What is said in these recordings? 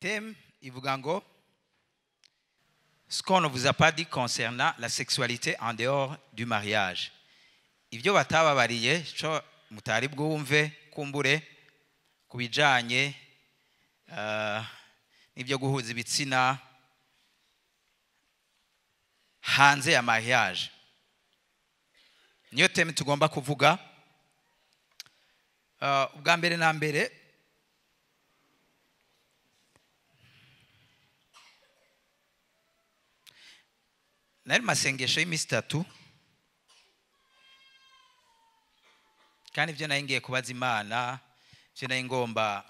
Thème ivuga ngo ce qu'on ne vous a pas dit concernant la sexualité en dehors du mariage. Ibyo batababariye cyo mutari bwumve kumbure kubijanye n'ibyo guhuza ibitsina hanze ya mariage. Niyo thème tugomba kuvuga. Ubwa mbere na mbere nari masengesho y'imisi itatu, kandi ibyo nari ngiye kubaza Imana, ibyo nari ngomba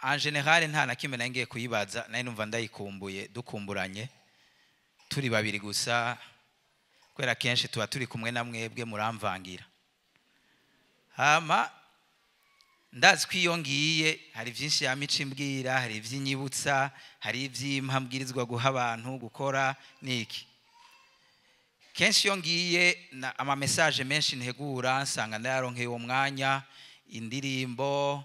en general nta na kimwe nari ngiye kuyibaza, nari numva ndayikumbuye, dukumburanye turi babiri gusa, kubera kenshi tuba turi kumwe na mwebwe muramvangira. Hama ndazi ko iyo ngiye hari byinshi ya mico imbwira, hari iby'inyibutsa, hari iby'impambwirizwa guha abantu gukora niki. Kenshi iyo ngiye ama message menshi ntegura nsanga ndayaronkeye uwo mwanya, indirimbo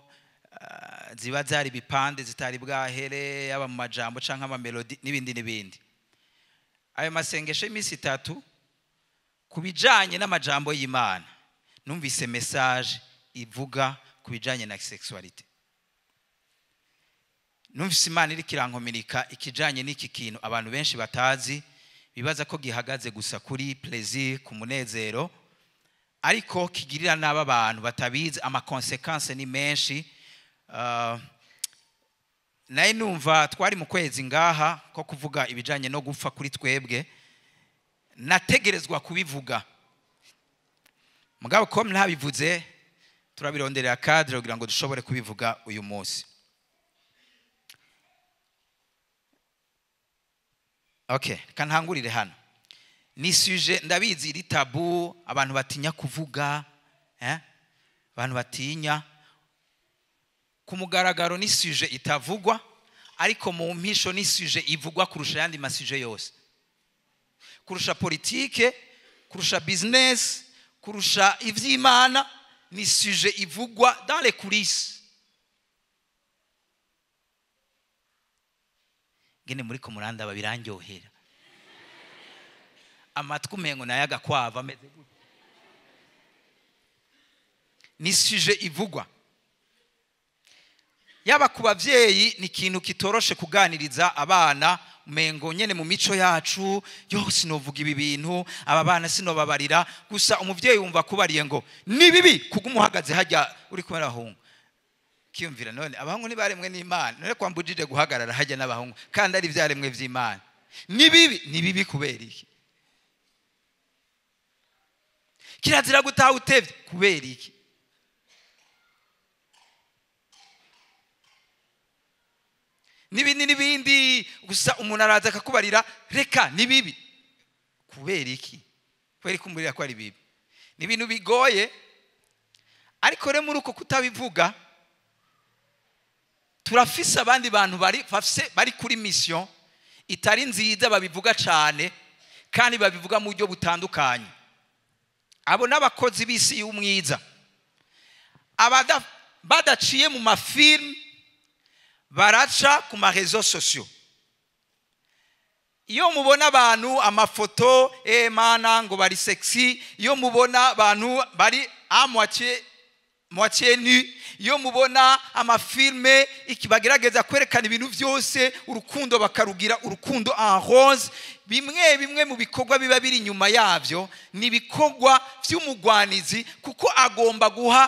ziba zari bipande zitari bwahere, yaba mu majambo canke ama melody n'ibindi n'ibindi. Ayo masengesho y'imisi itatu kubijanye n'amajambo y'Imana, numvise message ivuga kubijanye na sexualité. Numvise Imana iri kirankomirika ikijanye n'iki kintu abantu benshi batazi, bibaza ko gihagaze gusa kuri plaisir, ku munezero, ariko kigirira n'aba bantu batabizi, ama consequences ni menshi. Naye numva twari mu kwezi ngaha ko kuvuga ibijanye no gupfa kuri twebwe, nategerezwa kubivuga. Mugabo ko ntabivuze, turabironderera cadre kugira ngo dushobore kubivuga uyu munsi. Okay, kantangurire hano. Ni sujet ndabizi iri tabu, abantu batinya kuvuga, abantu batinya ku mugaragaro. Ni sujet itavugwa, ariko mu mpisho ni sujet ivugwa kurusha yandi ma sujet yose, kurusha politique, kurusha business, kurusha ivy'Imana. Ni sujet ivugwa dans les coulisses. Ngene muri ko muranda babirandyohera amatwi umengo naye agakwava ameze gute. Ni sujet ivugwa yaba ku bavyeyi, ni ikintu kitoroshe kuganiriza abana, umengo nyene mu mico yacu yo sinovuga ibi bintu, aba bana sinobabarira. Gusa umuvyeyi wumva kubariye ngo ni bibi kuguma uhagaze hajya uri kumwe n'abahungu, kiyumvira none abahungu ntibaremwe n'Imana, none kwambujije guhagarara hajya n'abahungu kandi ari vyaremwe vy'Imana. Ni bibi, ni bibi kubera iki? Kirazira gutaha utevye kubera iki? N'ibindi n'ibindi. Gusa umuntu araza akakubarira reka ni bibi kubera iki? Kubera kumburira ko ari bibi. Ni ibintu bigoye, ariko rero muri uko kutabivuga turafise abandi bantu bari kuri mission itari nziza, babivuga cyane kandi babivuga mu buryo butandukanye. Abo n'abakozi b'isi y'umwiza, badaciye mu mafilm, baraca ku ma réseaux sociaux. Iyo mubona abantu amafoto mana ngo bari sexy, iyo mubona abantu bari à moitié moitié nu, iyo mubona amafilme ikibagerageza kwerekana ibintu byose, urukundo bakarugira urukundo en rose, bimwe bimwe mu bikorwa biba biri inyuma yavyo ni bikorwa by'umugwanizi, kuko agomba guha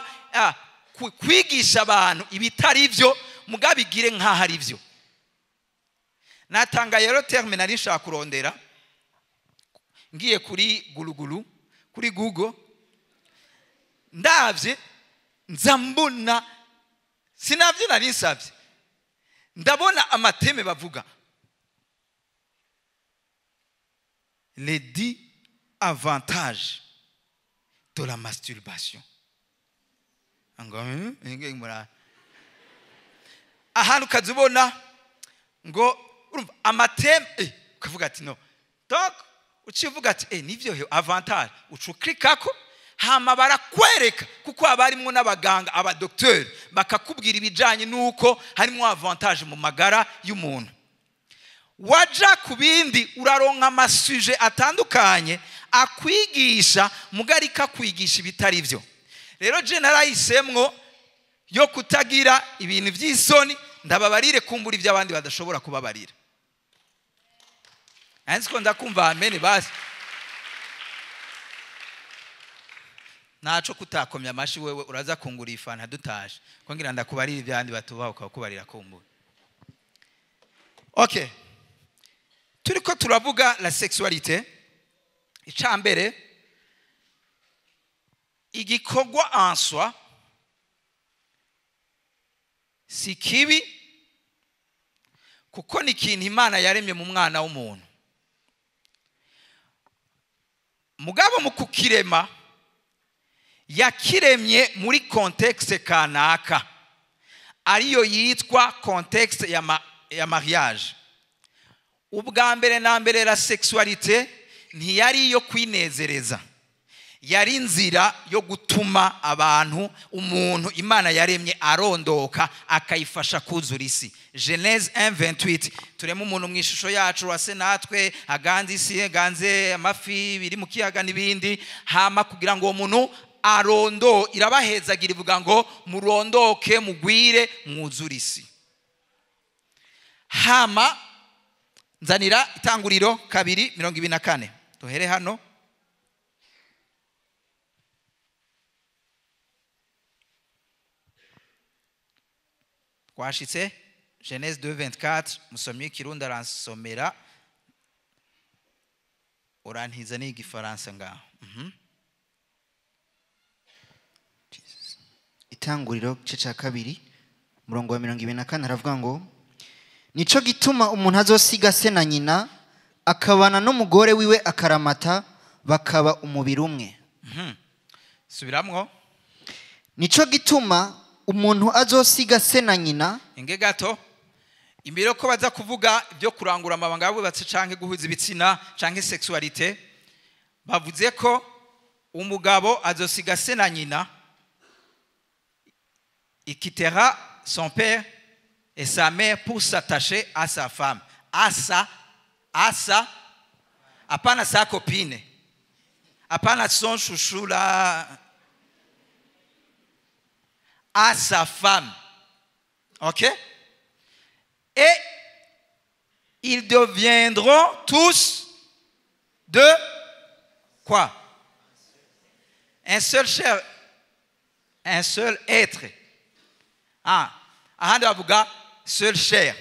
kwigisha abantu ibitari byo mugabigire nkaho ari byo. Natanga rero terme nari nshaka kurondera, ngiye kuri gulugulu kuri Google, ndavye nza mbona sinavyo nari nsavye, ndabona amateme bavuga les 10 avantages de la masturbation. Ngo ahantu ukazibona ngo urumva amateme, ukavuga ati no, donc ucivuga ati nivyo avantage, ucuklikako Hama barakwereka, kuko haba harimwo n'abaganga, abadokiteri, bakakubwira ibijanye n'uko harimwo avantage mu magara y'umuntu. Waja ku bindi uraronka amasuje atandukanye akwigisha, mugari kakwigisha ibitari byo. Rero je narahisemwo yo kutagira ibintu vy'isoni, ndababarire kumbura iby'abandi badashobora kubabarira. Anzi ko ndakumva amen basi. Naco kutakomya amashi wewe uraza kungura ifanta dutaje. Ko ngira ndakubarira iby'abandi batubaho ukakubarira kumbura. Okay. Turiko turavuga la sexualité. Icambere, igikorwa en soi si kibi, kuko ni ikintu Imana yaremye mu mwana w'umuntu. Mugabo mu kukirema yakiremye muri contexte kanaka, ariyo yitwa contexte ya mariage. Ubwa mbere na mbere la sexualité ntiyari iyo kwinezereza, yari inzira yo gutuma abantu, umuntu Imana yaremye arondoka akayifasha kuzura isi. Genèse 1:28, turema umuntu mu ishusho yacu wase natwe, aganze isi, aganze amafi biri mu kiyaga n'ibindi. Hama kugira ngo uwo muntu arondo, irabahezagira ivuga ngo murondoke, mugwire, mwuzure isi. Hama nzanira Itanguriro 2:24, duhere hano. Twashitse Genèse 2:24, musomyi Kirundi aransomera, urantiza n'igifaransa ngaho. Itanguriro gice ca 2 murongo wa 24 haravuga ngo nico gituma umuntu azosiga se na nyina akabana n'umugore wiwe akaramata bakaba umubiri umwe. Subiramwo. Nico gituma umuntu azosiga se na nyina. Inge gato imbere ko baza kuvuga ibyo kurangura amabanga yabubatse canke guhuza ibitsina canke sexualité, bavuze ko umugabo azosiga se na nyina, il quittera son père et sa mère pour s'attacher à sa femme, à sa, hapana sa copine, hapana son chouchou là, à sa femme. Ok? Et ils deviendront tous de quoi? Un seul chair, un seul être. Ah, ahandi bavuga seul chair.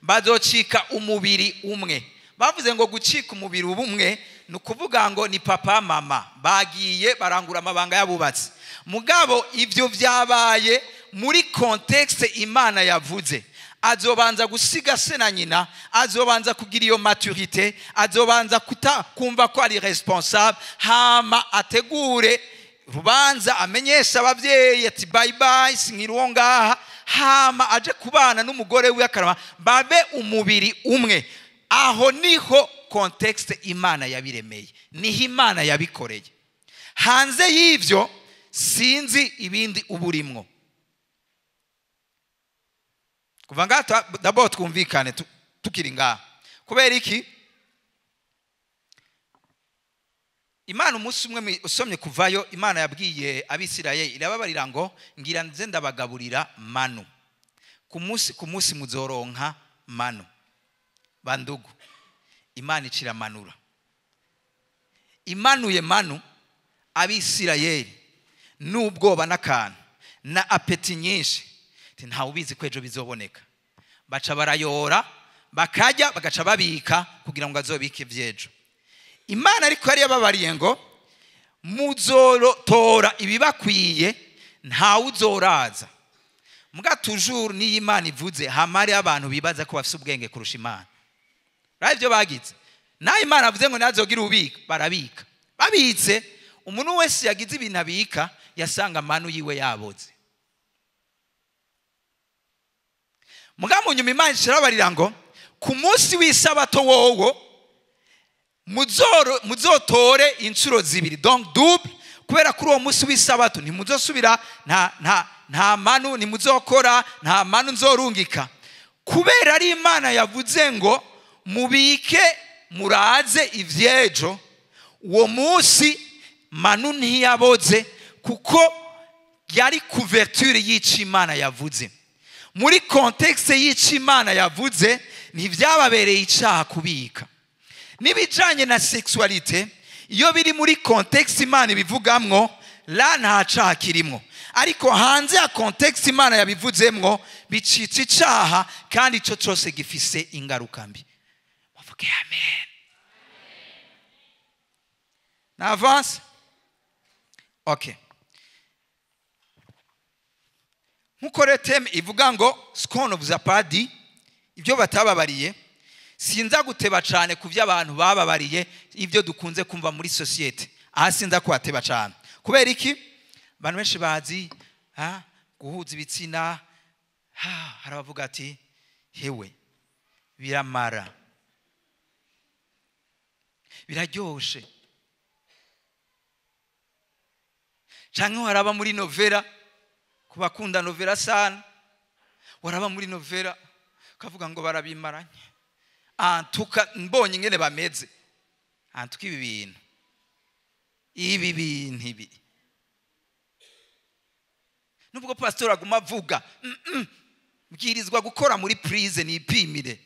Bazocika umubiri umwe. Bavuze ngo gucika umubiri umwe ni ukuvuga ngo ni papa mama bagiye barangura amabanga y'abubatsi. Mugabo ivyo vyabaye muri contexte Imana yavuze. Azobanza gusiga se na nyina, azobanza kugira iyo maturité, azobanza kumva ko ari responsable, hama ategure rubanza amenyesha abavyeyi ati bye bye sinkiriwo ngaha, hama aje kubana n'umugore wiwe akarama babe umubiri umwe. Aho niho contexte Imana yabiremeye, niho Imana yabikoreye. Hanze y'ivyo sinzi ibindi uburimwo. Kuva ngaha d'abord twumvikane tukiri ngaha. Kubera iki? Imana umunsi umwe usomye kuvayo, Imana yabwiye Abisirayeli irababarira ngo ngira nze ndabagaburira manu. Ku munsi muzoronka manu. Bandugu, Imana iciramanura. Imanuye manu Abisirayeli n'ubwoba n'akantu na apeti nyinshi, ntawe ubizi ko ejo bizoboneka. Baca barayora bakajya bagaca babika kugira ngo azobike ivyejo. Imana ariko yari yababariye ngo muzorotora ibibakwiye ntawe uzoraza. Muga toujours niyo Imana ivuze hamari abantu bibaza ko bafise ubwenge kurusha Imana. Ravyo bagize. Nayo Imana avuze ngo nazogira ubika, barabika. Babitse umuntu wese yagize ibintu abika yasanga manu yiwe yaboze. Muga mu nyuma Imana ishirabarira ngo ku munsi w'isabato wowo muzotore inshuro zibiri, donc double, Kubera kuri uwo munsi w'isabato ntimuzosubira, nta manu ntimuzokora, nta manu nzorungika. Kubera ari Imana yavuze ngo mubike muraze ivyejo, uwo munsi manu ntiyaboze, kuko yari couverture y'ico Imana yavuze. Muri contexte y'ico Imana yavuze ntivyababereye icaha kubika. N'ibijanye na sexualité, iyo biri muri contexte Imana ibivugamwo, la nta caha kirimwo. Ariko hanze ya contexte Imana yabivuzemwo, bicitse icaha, kandi ico cose gifise ingaruka mbi. Muvuge amen. Na avance? Okay. Nkuko thème ivuga ngo ce qu'on ne vous a pas dit, ibyo batababariye, sinza guteba cyane ku byo abantu bababariye, ibyo dukunze kumva muri societe. Aha sinza kuhateba cyane. Kubera iki? Abantu benshi bazi guhuza ibitsina, hari abavuga ati hewe biramara, biraryoshe. Canke waraba muri novela, ku bakunda novela sana, waraba muri novela ukavuga ngo barabimaranye. Antuka mbonye ingene bameze, antuka ibi bintu, ibi bintu ibi. Nubwo pastor aguma avuga, mbwirizwa gukora muri prise nipimire.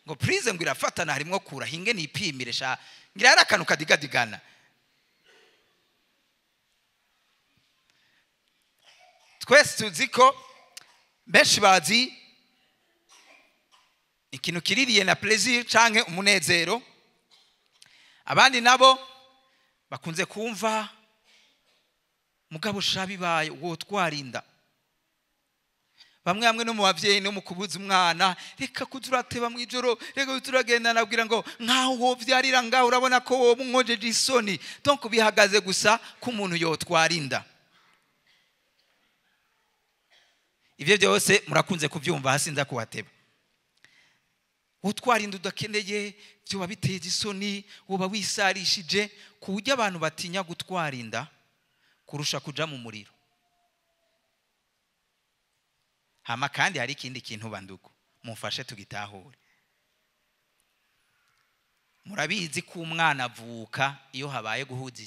Ngo prise ngo irafatana, harimwo kura hinge nipimire sha, ngira hari akantu kadigadigana. Twese tuzi ko benshi bazi ikintu kiririye na plaisir canke umunezero. Abandi nabo bakunze kumva mugabo sha bibaye wotwarinda. Bamwe hamwe no mu bavyeyi no mu kubuza umwana, reka kuzurateba mwijoro, reka kuturagenda nabwira ngo nkaho wovyarira ngaho urabona ko wowe unkojeje isoni. Donc bihagaze gusa ko umuntu yotwarinda. Ivyo byose murakunze kuvyumva, hasi nza kuhateba. Utwarinda udakeneye byo biteza isoni, uba wisarishije, ku buryo abantu batinya gutwarinda kurusha kuja mu muriro. Hama kandi hari ikindi kintu banduko mumfashe tugitahure. Murabizi ko umwana avuka iyo habaye guhuza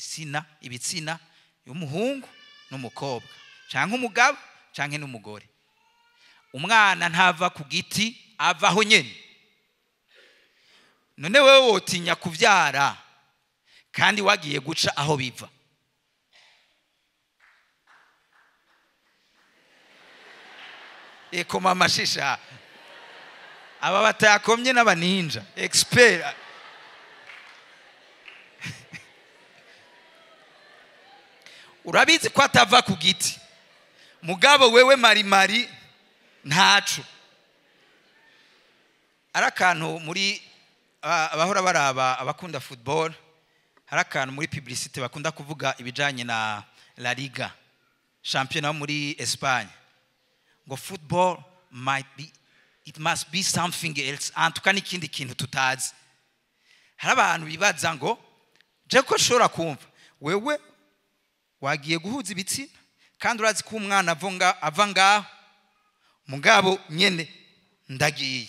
ibitsina y'umuhungu n'umukobwa, canke umugabo canke n'umugore. Umwana ntava ku giti, avaho nyene. None wewe wotinya kuvyara kandi wagiye guca aho biva? Eko mama shisha, aba batakomye n'abaninja expert. Urabizi ko atava ku giti, mugabo wewe marimari ntaco. Ari akantu muri abahora baraba abakunda football, hari akantu muri publicité bakunda kuvuga ibijanye na La Liga, championnat muri Espagne, ngo football might be, it must be something else, antuka n'ikindi kintu tutazi. Hari abantu bibaza ngo je ko shora kumva wewe wagiye guhuza ibitsina kandi urazi ko umwana ava ngaho, mugabo nyene ndagiye.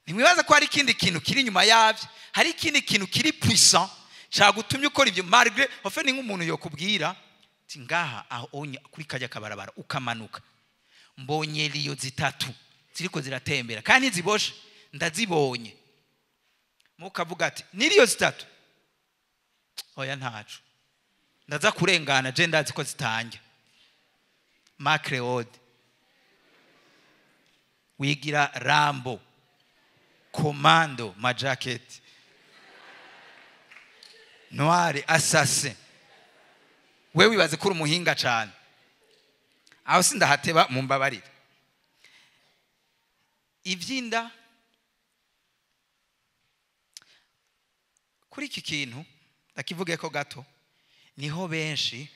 Ntimwibaza ko hari ikindi kintu kiri inyuma yavyo, hari ikindi kintu kiri puissant cagutumye ukora ivyo, malgré en fait ni nk'umuntu yokubwira ati ngaha aho onya kuri kajya kabarabara ukamanuka, mbonye liyo zitatu ziriko ziratembera kandi ntiziboshe, ndazibonye. Mukavuga ati niriyo zitatu, oya ntaco, ndaza kurengana je ndazi ko zitanja. Macreod wigira Rambo commando ma jacket noire assassin, wewe wibaze ko uri umuhinga cyane. Aho sindahateba mumbabarire. Ivyinda kuri iki kintu ndakivuge ko gato, niho benshi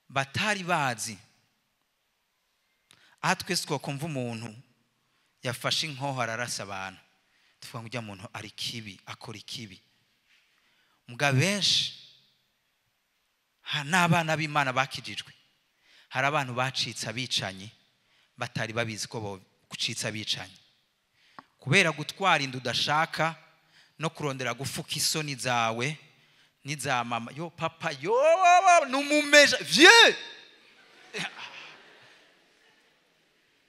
batari bazi. Aha twese twakumva umuntu yafashe inkoho ararasa abantu, tuvuga ngo ujya muntu ari kibi, akora ikibi. Muga benshi N'abana b'Imana bakijijwe, hari abantu bacitse abicanyi batari babizi ko gucitsa abicanyi kubera gutwara inda udashaka no kurondera gufuka isoni zawe n'iza mama. Yo papa, yo numumeja vieux,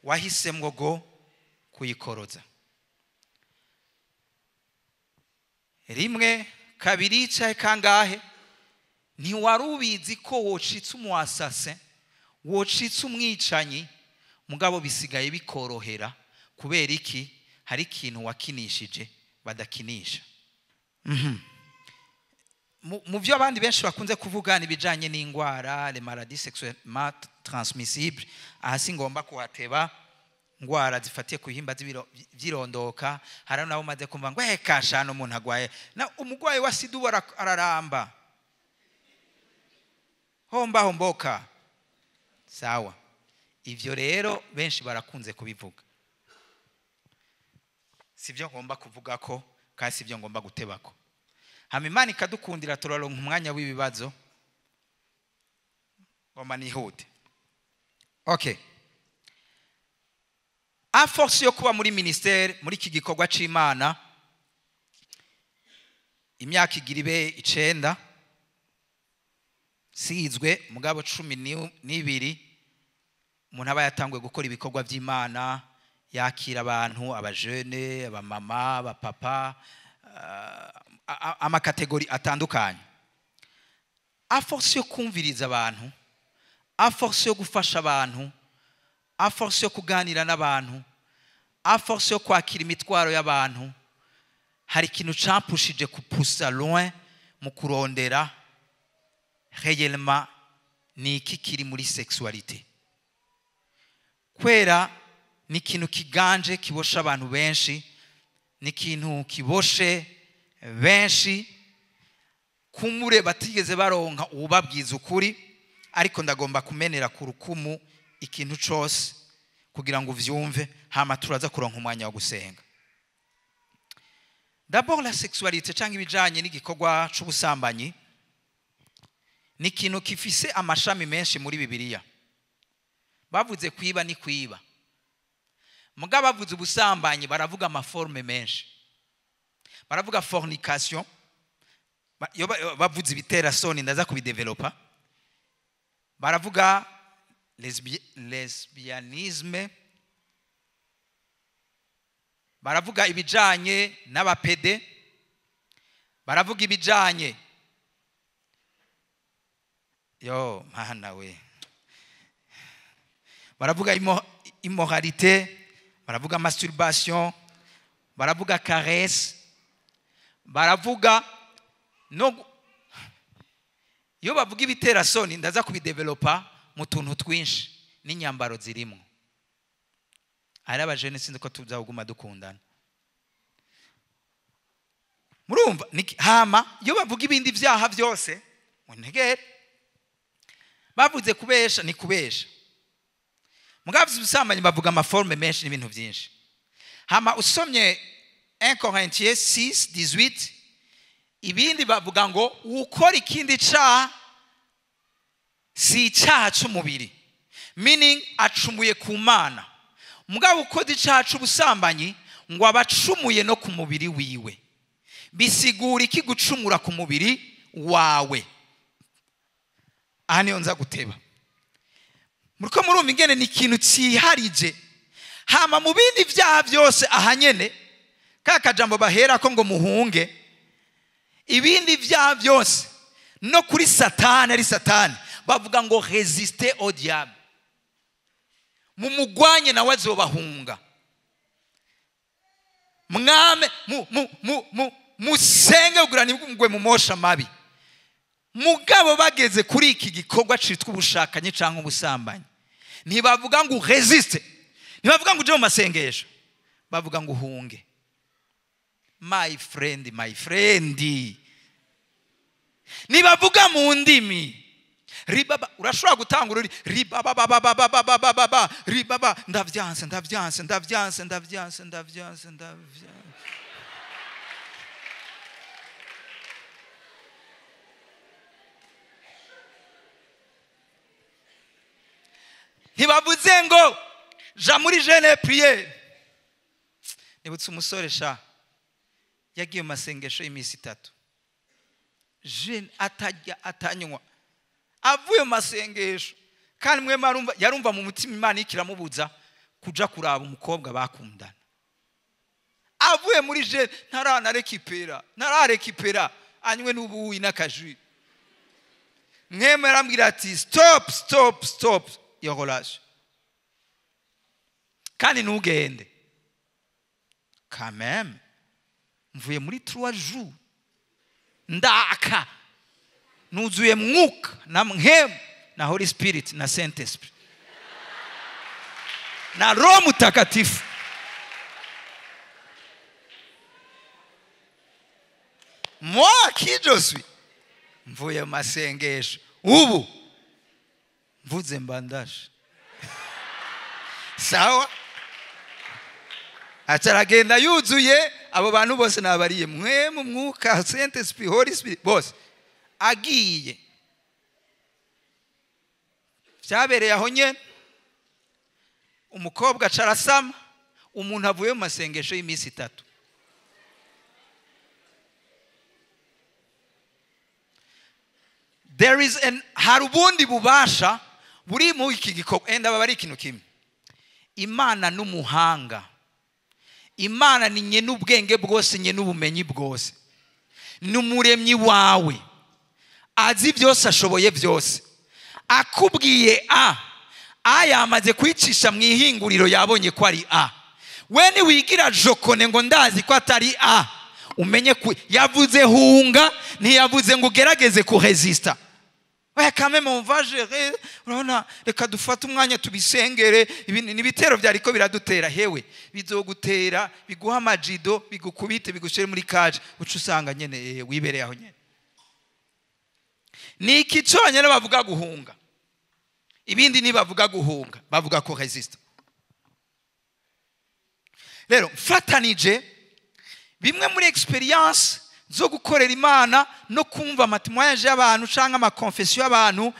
wahisemwo go kuyikoroza rimwe, kabiri, cyahe kangahe. Ntiwari ubizi ko wocitse umu assassin, wocitse umwicanyi, mugabo bisigaye bikorohera. Kubera iki? Hari ikintu wakinishije badakinisha. Mu byo abandi benshi bakunze kuvuga ni ibijyanye n'indwara, les maladies sexuellement transmissibles. Aha si ngomba kuhateba. Indwara zifatiye ku bihimba by'irondoka, hari nabo maze kumva ngo kasha no umuntu agwaye na umugwayi wa sida ubu araramba, homba homboka. Sawa, ivyo rero benshi barakunze kubivuga, sibyo ngomba kuvuga ko kandi sibyo ngomba gutebako. Hama Imana ikadukundira turaronka umwanya w'ibibazo, ngomba nihute. Okay, à force yo kuba muri ministère, muri iki gikorwa c'Imana imyaka igira ibe 9 sizwe, mugabo 12 umuntu aba yatanguye gukora ibikorwa by'Imana, yakira abantu, abajene, abamama, abapapa, amakategori atandukanye. À force yo kumviriza abantu, à force yo gufasha abantu, à force yo kuganira n'abantu, à force yo kwakira imitwaro y'abantu, hari ikintu campushije kupusa loin mu kurondera réellement ni iki kiri muri sexualité. Kwera ni ikintu kiganje kibosha abantu benshi, ni ikintu kiboshe benshi kumure batigeze baronka ubabwiza ukuri, ariko ndagomba kumenera ku rukumu ikintu cose kugira ngo uvyumve, hama turaza kuronka umwanya wo gusenga. D'abord, la sexualité cyangwa ibijanye n'igikorwa c'ubusambanyi ni ikintu gifise amashami menshi muri Bibiliya. Bavuze kwiba ni kwiba, mugabo bavuze ubusambanyi baravuga ama formes menshi, baravuga fornication, iyo bavuze ibitera soni ndaza kubidevelopa, baravuga lesbianisme, baravuga ibijanye n'abapede, baravuga ibijanye yo mana we, baravuga immoralité, baravuga masturbation, baravuga caresse, baravuga no iyo bavuga ibitera soni ndaza kubidevelopa mu tuntu twinshi n'inyambaro zirimo. Ari abajene sinzi ko tuzaguma dukundana, murumva. Hama iyo bavuga ibindi vyaha byose muntegere, bavuze kubesha ni kubesha, mugabo ubusambanyi bavuga ama formes menshi n'ibintu byinshi. Hama usomye 1 Corinthiens 6:18, ibindi bavuga ngo ukora ikindi caha si icaha c'umubiri, meaning acumuye ku Mana, mugabo ukoze icaha c'ubusambanyi ngo abacumuye no ku mubiri wiwe. Bisigura iki gucumura ku mubiri wawe? Aha niyo nza guteba. Muriko murumva ingene ni ikintu ciharije. Hama mu bindi vyaha byose aha nyene ka kajambo bahera ko ngo muhunge ibindi vyaha byose, no kuri Satani ari Satani bavuga ngo résister au diable, mumugwanye nawe azobahunga, mwame musenge kugira nibwo mumosha mabi. Mugabo bageze kuri iki gikorwa citwa ubushakanye canke ubusambanyi ntibavuga ngo resiste, ntibavuga ngo uje mu masengesho, bavuga ngo uhunge. My friend, my friend, nibavuga mu ndimi ribaba, urashobora gutanga ururi ribaba baba baba baba baba ribaba, ndavyanse ndavyanse ndavyanse ndavyanse ndavyanse ndavyanse. Ntibavuze ngo ja muri jeûne prière. Nibutse umusore sha yagiye mu masengesho y'iminsi 3, jeûne, atajya atanywa, avuye mu masengesho, kandi mwe marumva yarumva mu mutima Imana ikiramubuza kuja kuraba umukobwa bakundana. Avuye muri jeûne ntararekipera anywe n'ubuyi n'akajwi. Mwemwe arambwira ati stop stop stop iyo relation, kandi ntugende. Quand même mvuye muri 3 jours ndaka nuzuye mwuka na mpemu na Holy Spirit na Saint Esprit na Roho Mtakatifu. Moi qui je suis, mvuye masengesho ubu mvuze mbandashe sawa. Acaragenda yuzuye abo bantu bose nabariye mwe mu mwuka Saint Esprit Holy Spirit bose. Agiye byabereye aho nyene, umukobwa acarasama, umuntu avuye mu masengesho y'iminsi 3. There is an hari ubundi bubasha buri mu iki gikorwa. Enda baba ari ikintu kimwe. Imana n'umuhanga, Imana ni nye n'ubwenge bwose, nye n'ubumenyi bwose, n'umuremyi wawe, azi byose, ashoboye byose. Akubwiye a yamaze kwicisha mu ihinguriro, yabonye ko ari a. We niwigira jokone ngo ndazi ko atari a, umenye ko yavuze hunga, ntiyavuze ngo ugerageze kuresista. Ouais, quand même on va gérer, urabona reka dufate umwanya tubisengere. Ibitero byariko biradutera, hewe bizogutera, biguha amajido, bigukubite, bigushyire muri kaje, uca usanga nyene wibereye aho nyene. Ni iki cyonyine bavuga guhunga, ibindi ntibavuga guhunga, bavuga ko resist. Rero mfatanije bimwe muri experience zo gukorera Imana no kumva amatémoignage y'abantu canke amaconfession y'abantu,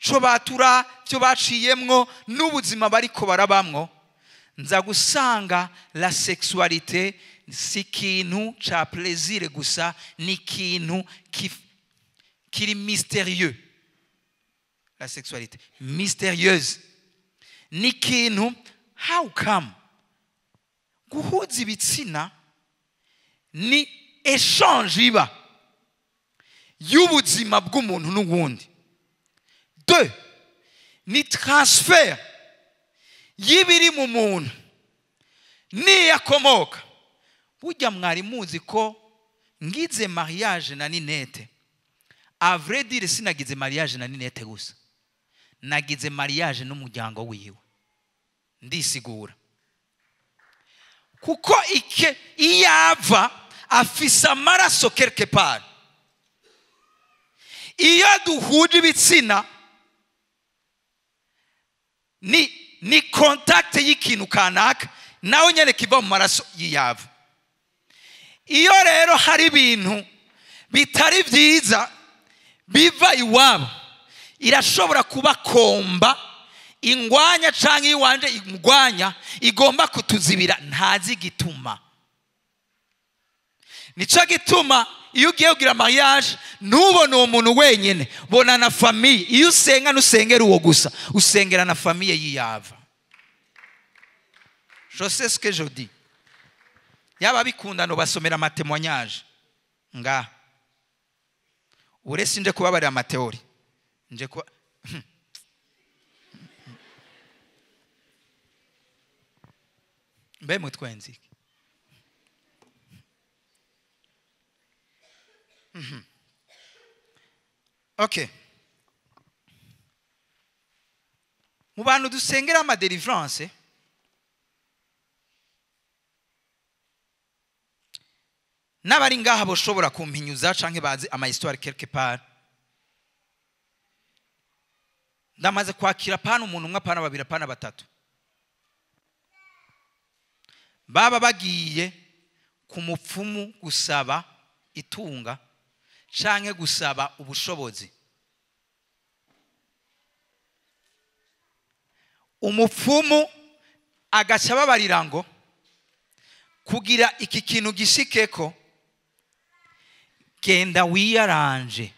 co batura, byo baciyemwo n'ubuzima bariko barabamwo, nza gusanga la sexualité si ikintu ca plaisir gusa, ni ikintu kiri mystérieux. La sexualité mystérieuse ni ikintu, how come guhuza ibitsina ni échange iba y'ubuzima bw'umuntu n'uwundi. 2, ni transfert y'ibiri mu muntu niyakomoka. Burya mwari muzi ko ngize mariage na Ninete, à vrai dire sinagize mariage na Ninete gusa, nagize mariage n'umuryango wiwe. Ndisigura kuko ike iyava afise amaraso quelque part. Iyo duhuje ibitsina ni contact y'ikintu kanaka, nawe nyene kiva mu maraso yiyava. Iyo rero hari ibintu bitari vyiza biva iwabo, irashobora kuba komba ingwanya canke iwanje ingwanya igomba kutuzibira, ntazi gituma. Nico gituma iyo ugiye kugira mariage ntubone uwo muntu wenyine, bona na famille. Iyo usenga ntusengera uwo gusa, usengera na famille yiyava. Je sais ce que je dis. Yaba bikunda no basomera amatémoignage nga urese nje kubabarira amateori nje kuba mbe mutwenzike. Okay. Mu bantu dusengera ama deliverance, n'abari ngaha boshobora kumpinyuza canke bazi ama histoire quelque part. Ndamaze kwakira pana umuntu umwe, pana babiri, pana batatu, baba bagiye ku mupfumu gusaba itunga canke gusaba ubushobozi. Umupfumu agaca ababarira ngo kugira iki kintu gishikeko, genda wiyaranje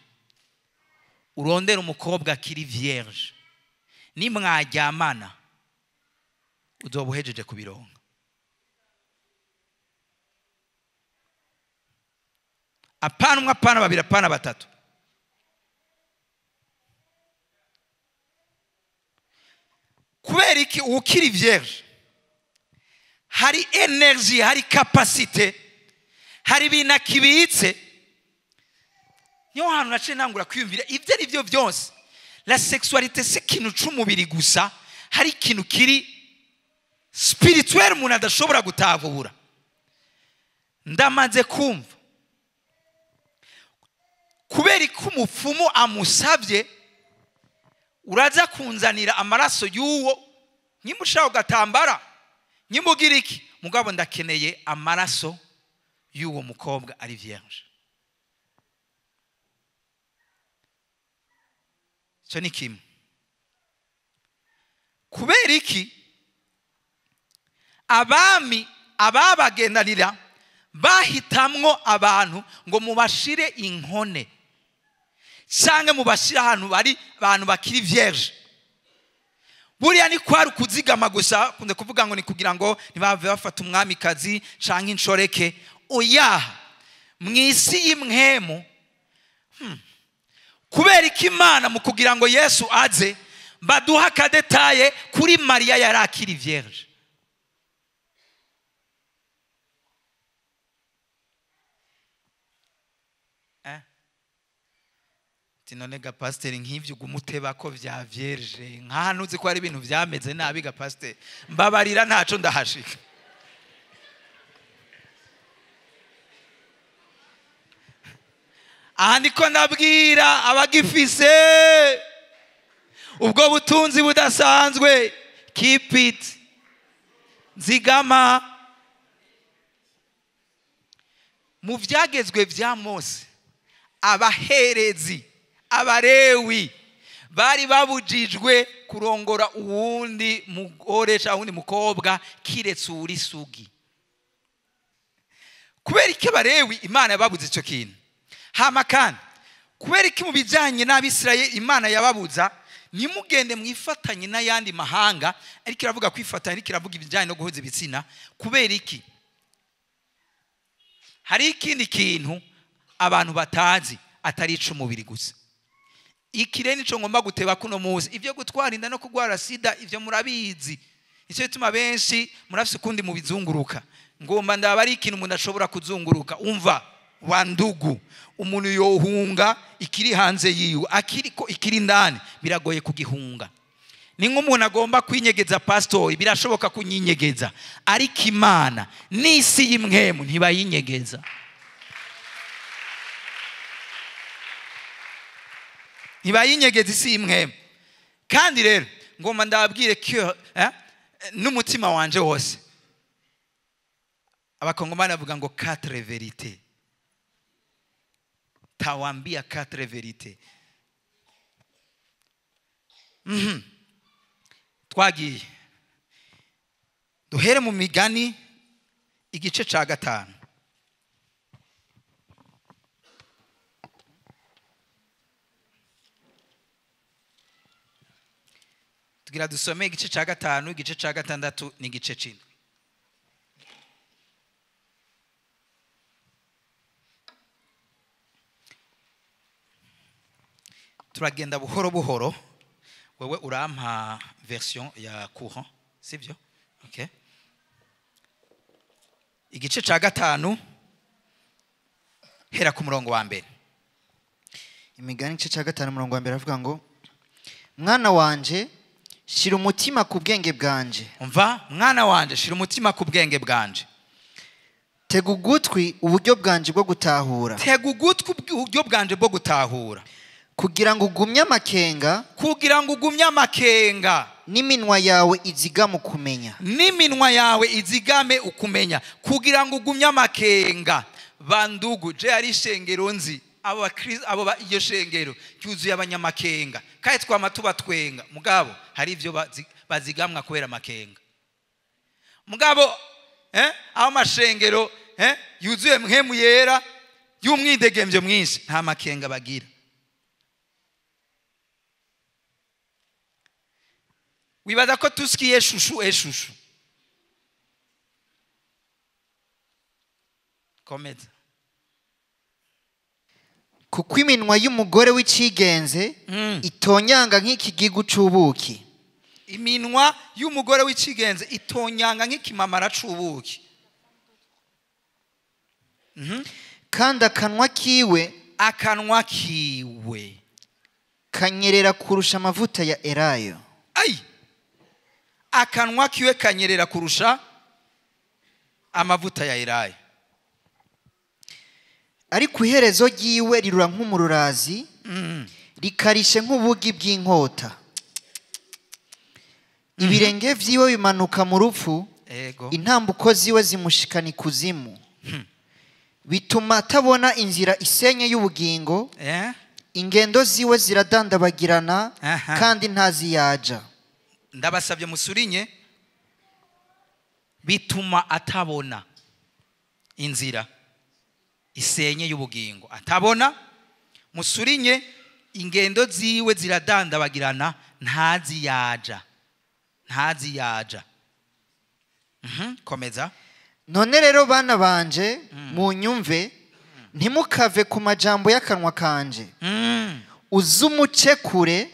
urondere umukobwa akiri vierge, nimwaryamana uzoba uhejeje kubironka. Apana umwe, apana babiri, apana batatu. Kubera iki? Ukiri vierge hari energy, hari capacité, hari ibintu akibitse. Niyo hantu naciye ntangura kwiyumvira ibyo ari byo byose. La sexualité si ikintu c'umubiri gusa, hari ikintu kiri spirituel umuntu adashobora gutahura. Ndamaze kumva kubera ko umupfumu amusabye, uraza kunzanira amaraso y'uwo, nimba ushaka ugatambara, nimba ugira iki, mugabo ndakeneye amaraso y'uwo mukobwa ari vierge. Icyo ni kimwe. Kubera iki abami ababagendanira bahitamwo abantu ngo mubashire inkone cyangwa mubashire ahantu bari abantu bakiri vierge? Buriya ni kwari ukuzigama gusa, kunze kuvuga ngo ni kugira ngo ntibave bafata umwamikazi canke inshoreke. Oya, mw'isi y'imwemu. Kubera iki Imana mu kugira ngo Yesu aze baduha akadetaye kuri Mariya yari akiri vierge? None ga pasiteri, nk'ivyo ugumuteba ko vya vierge, nkahantu uzi ko hari ibintu vyameze nabi ga pasiteri, mbabarira ntaco ndahashika. Aha ndiko ndabwira abagifise ubwo butunzi budasanzwe, keep it, nzigama. Mu vyagezwe vya Mose, abaherezi abarewi bari babujijwe kurongora uwundi mugore cyangwa uwundi mukobwa kiretse uri sugi. Kubera iki abarewi Imana yababuze icyo kintu? Hama kandi kubera iki mu bijyanye n'Abisirayeli Imana yababuza nimugende mwifatanye n'ayandi mahanga, ariko iravuga kwifatanya, ariko iravuga ibijyanye no guhuza ibitsina. Kubera iki? Hari ikindi kintu abantu batazi atari ic'umubiri gusa. Ikire nico ngomba guteba kuno muzi, ivyo gutwara inda no kugwara sida ivyo murabizi, nicyo bituma benshi murafise ukundi mubizunguruka. Ngomba ndaba ari ikintu umuntu ashobora kuzunguruka. Umva wandugu, umuntu yohunga ikiri hanze yiwe, akiriko ikiri ndani biragoye kugihunga. Ni nk'umuntu agomba kwinyegeza pastori, birashoboka kunyinyegeza, ariko Imana n'isi y'imwemu ntibayinyegeza. Ntibayinyegeza isi y'imwemu. Kandi rero ngomba ndababwire ko n'umutima wanje wose, abakongomani bavuga ngo quatre vérités, tawambia quatre vérités. Twagiye duhere mu migani igice ca 5. Tugira dusome igice ca 5, igice ca 6 n'igice c'7. Turagenda buhoro buhoro. Wewe urampa version ya courant, sivyo? Okay. Igice ca 5 hera ku murongo wa mbere. Imigani igice ca 5 umurongo wa mbere avuga ngo: mwana wanje shira umutima ku bwenge bwanje. Umva, mwana wanje shira umutima ku bwenge bwanje. Tega ugutwi uburyo bwanje bwo gutahura. Tega ugutwi uburyo bwanje bwo gutahura. Kugira ngo ugumye amakenga, kugira ngo ugumye amakenga, n'iminwa yawe izigame ukumenya, n'iminwa yawe izigame ukumenya. Kugira ngo ugumye amakenga. Bandugu, je ari shengero nzi abo abo iyo shengero cyuzuye abanyamakenga, kandi twama tubatwenga, mugabo hari ivyo Bazigamwa kubera amakenga. Mugabo aho amashengero yuzuye Mpwemu Yera y'umwidegemvyo mwinshi, nta makenga bagira. Wibaza ko tusikiye shushu eshushu. Komeza. Kuko iminwa y'umugore w'icigenze itonyanga nk'ikigigu c'ubuki. Iminwa y'umugore w'icigenze itonyanga nk'ikimamara c'ubuki. Kandi akanwa kiwe kanyerera kurusha amavuta ya elayo. Ai, akanwa kiwe kanyerera kurusha amavuta ya elayo. Ariko iherezo ryiwe rirura nk'umururazi, rikarishe nk'ubugi bw'inkota. Ibirenge vyiwe bimanuka mu rupfu, intambuko ziwe zimushikana ikuzimu. Bituma atabona inzira isenye y'ubugingo, ingendo ziwe ziradandabagirana, kandi ntazi yaja. Ndabasabye musurinye. Bituma atabona inzira isenye y'ubugingo, atabona. Musurinye, ingendo ziwe ziradandabagirana, ntazi yaja, ntazi yaja. Komeza. None rero bana banje, munyumve, ntimukave ku majambo y'akanwa kanje. Uzumuce kure,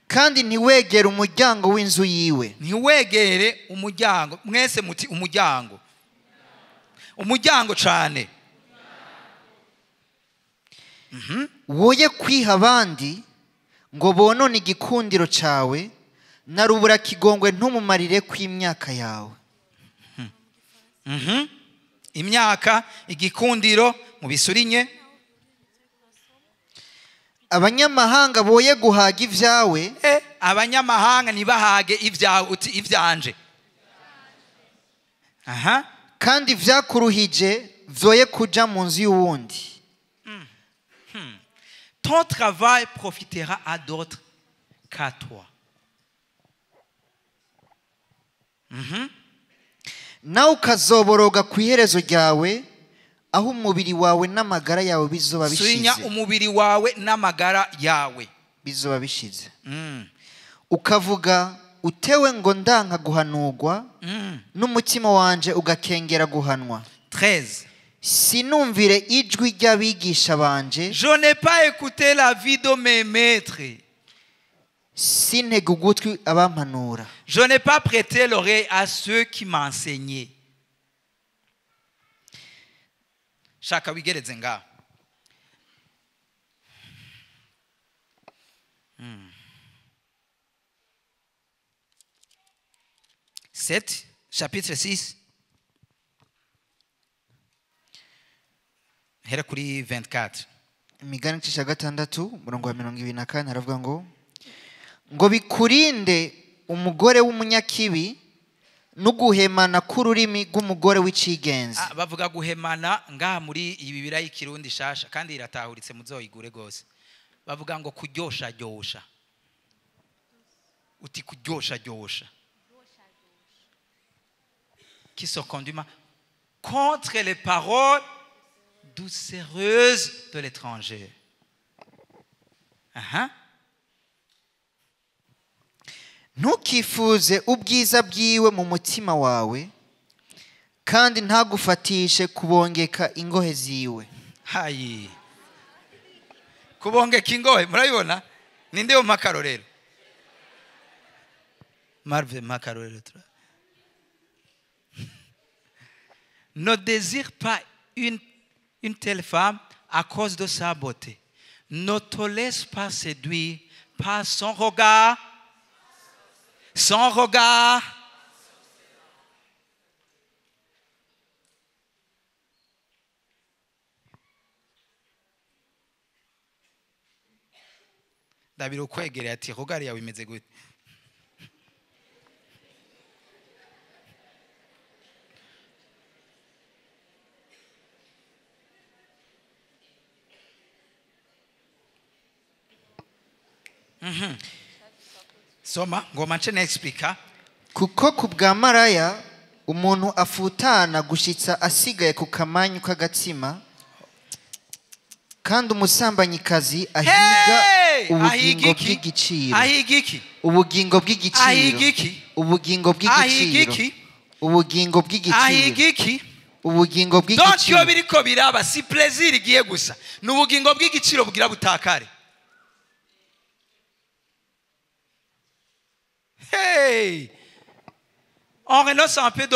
kandi ntiwegere umuryango w'inzu yiwe. Ntiwegere umuryango. Mwese muti umuryango. Umuryango cane. Woye kwiha abandi ngo bonone igikundiro cawe, na rubura kigongwe ntumumarire kw'imyaka yawe. Imyaka, igikundiro, mubisurinye. Abanyamahanga boye guhaga ivyawe. Abanyamahanga ntibahage ivyawe, uti ivyanje. Aha. Kandi vyakuruhije vyoye kuja mu nzu y'uwundi. Ton travail profitera à d'autres qu'à toi. Nawe ukazoboroga ku iherezo ryawe, aho umubiri wawe n'amagara yawe bizoba Suinya bishize. umubiri wawe n'amagara yawe bizoba bishize. Ukavuga utewe ngo ndanka guhanurwa, n'umutima wanje ugakengera guhanwa. 13. Sinumvire ijwi ry'abigisha banje. Je n'ai pas écouté la vie de mes maîtres. Sintege ugutwi abampanura. Je n'ai pas prêté l'oreille à ceux qui m'enseignaient. Shaka wigereze nga. 7, chapitre 6. Hera kuri 24. Imigani igice cya 6 umurongo wa 24 haravuga ngo bikurinde umugore w'umunyakibi no guhemana k'ururimi rw'umugore w'icigenzi. Bavuga guhemana ngaha muri ibi birayi kirundi shasha, kandi iratahuritse, muzoyigure gose. Bavuga ngo kuryosha ryosha. Uti kuryosha ryosha. Qui se conduit contre les paroles doucereuses de l'étranger. Aha. Ntukifuze ubwiza bwiwe mu mutima wawe, kandi ntagufatishe kubongeka ingohe ziwe. Hayi. Kubongeka ingohe, murabibona? Ninde yo makarorero? Marve makarorero. Ne désire pas une telle femme à cause de sa beauté. Ne te laisse pas séduire par son regard. Son regard. Ndabira ukwegereye ati regard yawe imeze gute? Soma, ngoma nce nexplica. Kuko ku bwa maraya umuntu afutana gushitsa asigaye ku kamanyu k'agatsima, kandi umusambanyikazi ahiga Hey! ubugingo Ahiga iki? bw'igiciro. Ahiga iki? Ubugingo bw'igiciro. Ahiga iki? Ubugingo Ahiga bw'igiciro. iki? Ubugingo bw'igiciro. Ahiga iki? Ubugingo Donc iyo bw'igiciro. Biriko biraba si plaisir igiye gusa, ni ubugingo bw'igiciro bugira butakare. Hey! On renonce un peu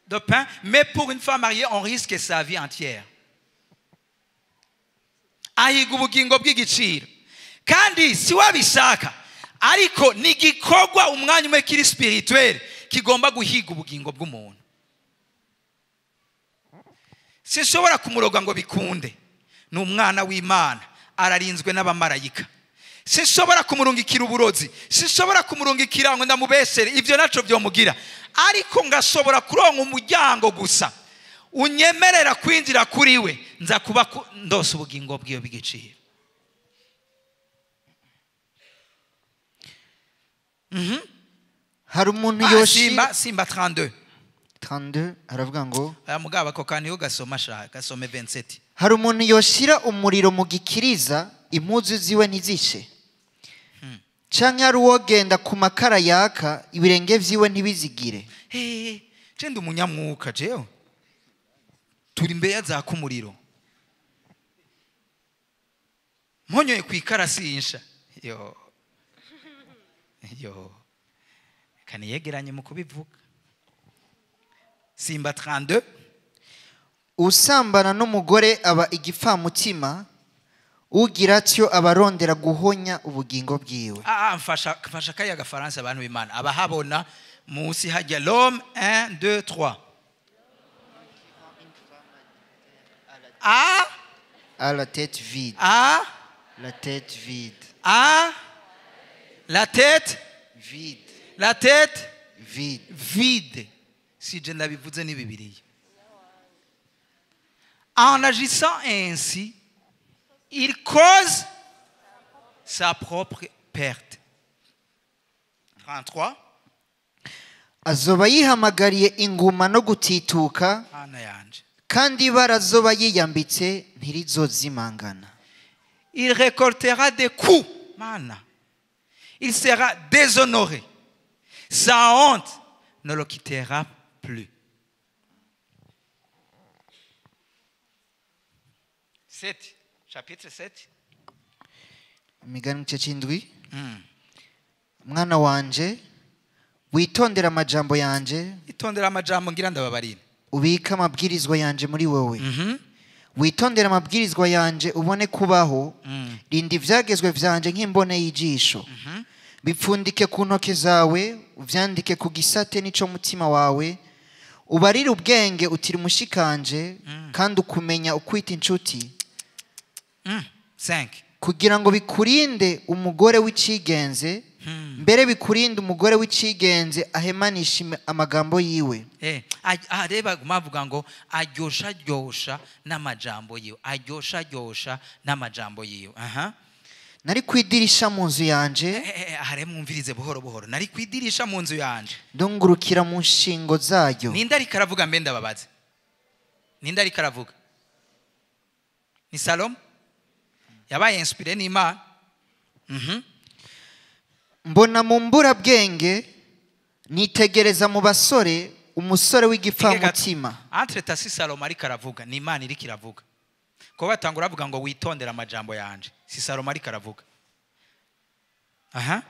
de pain, mais pour une femme mariée, on risque sa vie entière. Ahiga ubugingo bw'igiciro, kandi si wabishaka, ariko ni igikorwa umwanya umwe kiri spirituel kigomba guhiga ubugingo bw'umuntu. Sinshobora kumuroga ngo bikunde, ni umwana w'Imana, ararinzwe n'abamarayika. Sinshobora kumurungikira uburozi, sinshobora kumurungikira ngo ndamubeshere, ibyo naco byomugira, ariko ngashobora kuronka umuryango gusa unyemerera kwinjira kuri we, nza kuba ndose ubugingo bwiwe bw'igiciro. Hari umuntu Ah, yoshira Simba, Simba 32. 32 aravuga ngo: Aya mugabo, ako kantu gasoma, shaka gasome 27. Hari umuntu yoshira umuriro mu gikiriza, impuzu ziwe ntizishe? Canke hari uwogenda ku makara yaka, ibirenge vyiwe ntibizigire? Hey, je ndi umunyamwuka, jewe turi imbere ya zaka umuriro, mponyoye ku ikara sinsha. Yo yo, kaniyegeranye mu kubivuga. Simba 32. Usambana n'umugore aba igipfamutima, ugira atyo aba arondera guhonya ubugingo bwiwe. Ah, ah, mfasha, mfasha kariya gafaransa, abantu b'Imana abahabona munsi hajya l'homme 1 2 3 a. À la tête vide. A. La tête vide. A la tête vide. La tête vide. Vide. Si je ndabivuze ni Bibiliya. En agissant ainsi, il cause sa propre perte. 33. Azoba yihamagariye inguma no gutituka, Ana yanje. kandi ibara azoba yiyambitse ntirizozimangana. Il récoltera des coups. Mana. Il sera déshonoré. Sa honte ne le quittera plus. 7. Chapitre 7. Imigani igice c'indwi. Mwana wanje, witondere amajambo yanje. Itondera amajambo ngira ndababarira. Ubike amabwirizwa yanje muri wowe. Witondere amabwirizwa yanje, ubone kubaho. Rinda ivyagezwe vyanje nk'imbone y'ijisho. Bipfundike ku ntoke zawe, uvyandike ku gisate n'ico mutima wawe. Ubarire ubwenge utiri mushikanje, kandi ukumenya ukwita inshuti, 5. kugira ngo bikurinde umugore w'icigenze, mbere bikurinde umugore w'icigenze ahemanisha amagambo yiwe. Eh, reba mavuga ngo aryosha ryosha n'amajambo yiwe, aryosha ryosha n'amajambo yiwe. Aha. Nari ku idirisha mu nzu yanje. Aha rero mwumvirize buhoro buhoro. Nari ku idirisha mu nzu yanje. Ndungurukira mu nshingo zaryo. Ninde ariko aravuga? Mbe ndababaze, ninde ariko aravuga? Ni Salomo, yabaye inspiré n'Imana. Mbona mu mburabwenge, nitegereza mu basore umusore w'igipfamutima. Entre si Salomo ariko aravuga, ni Imana iriko iravuga, kuko batangura uravuga ngo witondere amajambo yanje, si Salomo ariko aravuga. Aha.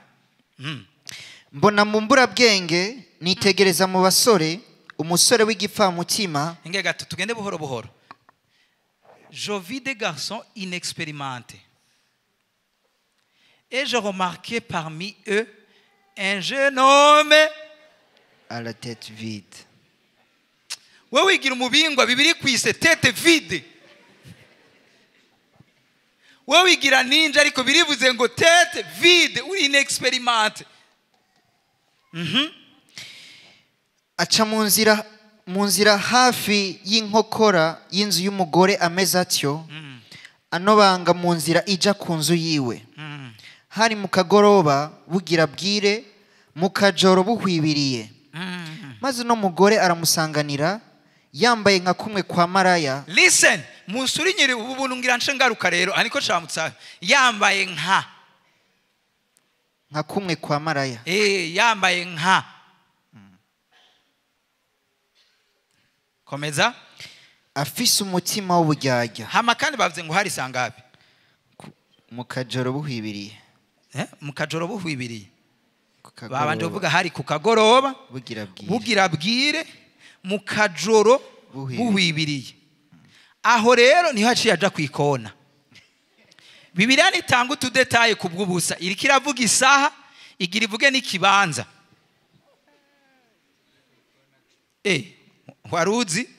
Mbona mu mburabwenge, nitegereza mu basore umusore w'igipfamutima. Inge gato, tugende buhoro buhoro. Je vis des garçons inexpérimentés et je remarquai parmi eux un jeune homme à la tête vide. Wewe wigira umubingwa, bibiri kwise tête vide. Wewe wigira ninja, ariko birivuze ngo tête vide, uri inexpérimenté. Aca mu nzira hafi y'inkokora y'inzu y'umugore ameze atyo, anobanga mu nzira ija ku nzu yiwe. Hari mu kagoroba bugira bwire, mu kajoro buhwibiriye. Maze uno mugore aramusanganira yambaye nka kumwe kwa maraya. Listen, musurinyire ubu buntu ngira nce ngaruka rero ariko camutsa yambaye nka kumwe kwa maraya. Yambaye nka. Komeza. Afise umutima w'uburyarya. Hama kandi bavuze ngo hari sangapi? Mu kajoro buhwibiriye. Mu kajoro buhwibiriye. Babanje kuvuga hari ku kagoroba bugira bwire, mu kajoro buhwibiriye. Aho rero niho haciye aja kwikona. Bibiliya nitanga utudetaye ku bw'ubusa, iriko iravuga isaha, igira ivuge n'ikibanza. Waruzi?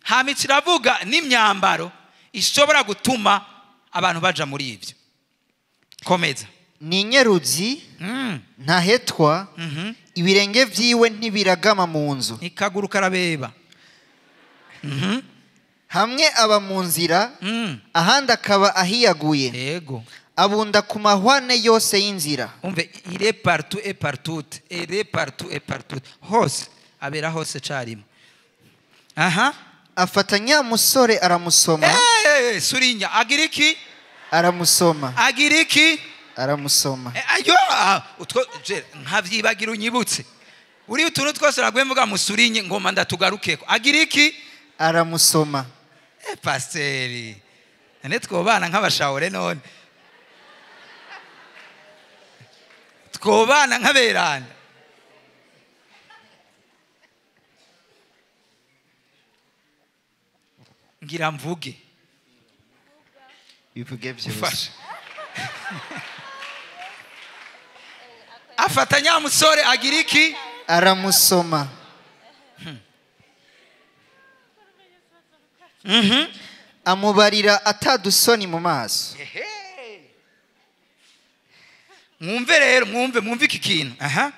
Hama iravuga n'imyambaro ishobora gutuma abantu baja muri ivyo. Komeza. Ni inyeruzi ntahetwa, ibirenge vyiwe ntibiragama mu nzu. Ikaguru karabeba. Hamwe aba mu nzira, ahandi akaba ahiyaguye. Yego. Abunda ku mahwane yose y'inzira. Umve, il est partout et partout, il est partout et partout. Hose, abera hose carimo. Aha. Afata nyamusore aramusoma. Surinya, agira iki? Aramusoma. Agira iki? Aramusoma. Ayo, utwo nkavyibagira unyibutse. Uri utuntu twose ragwe mvuga musurinye ngoma ndatugarukeko. Agira iki? Aramusoma. Pasiteri, none twobana nk'abashawure none. Twobana nk'aberanda. Ngira mvuge. Bivuge byose. Afata nyamusore agira iki? Aramusoma. Amubarira atadusoni mu maso. Mwumve rero, mwumve iki kintu. Aha.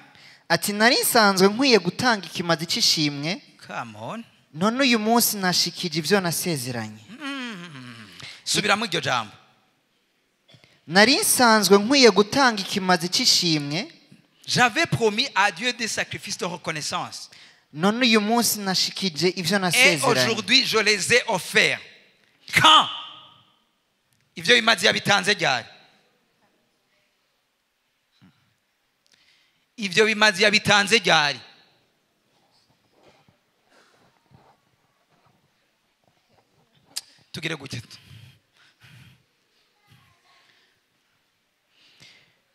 Ati nari nsanzwe nkwiye gutanga ikimazi c'ishimwe. Come on. None uyu munsi nashikije ivyo nasezeranye. Subiramo iryo jambo. Nari nsanzwe nkwiye gutanga ikimazi c'ishimwe. J'avais promis à Dieu des sacrifices de reconnaissance. None uyu munsi nashikije ivyo Et nasezeranye. aujourd'hui je les ai offerts. Quand? Ivyo bimazi yabitanze ryari? Ivyo bimazi yabitanze ryari? Tugire gutya.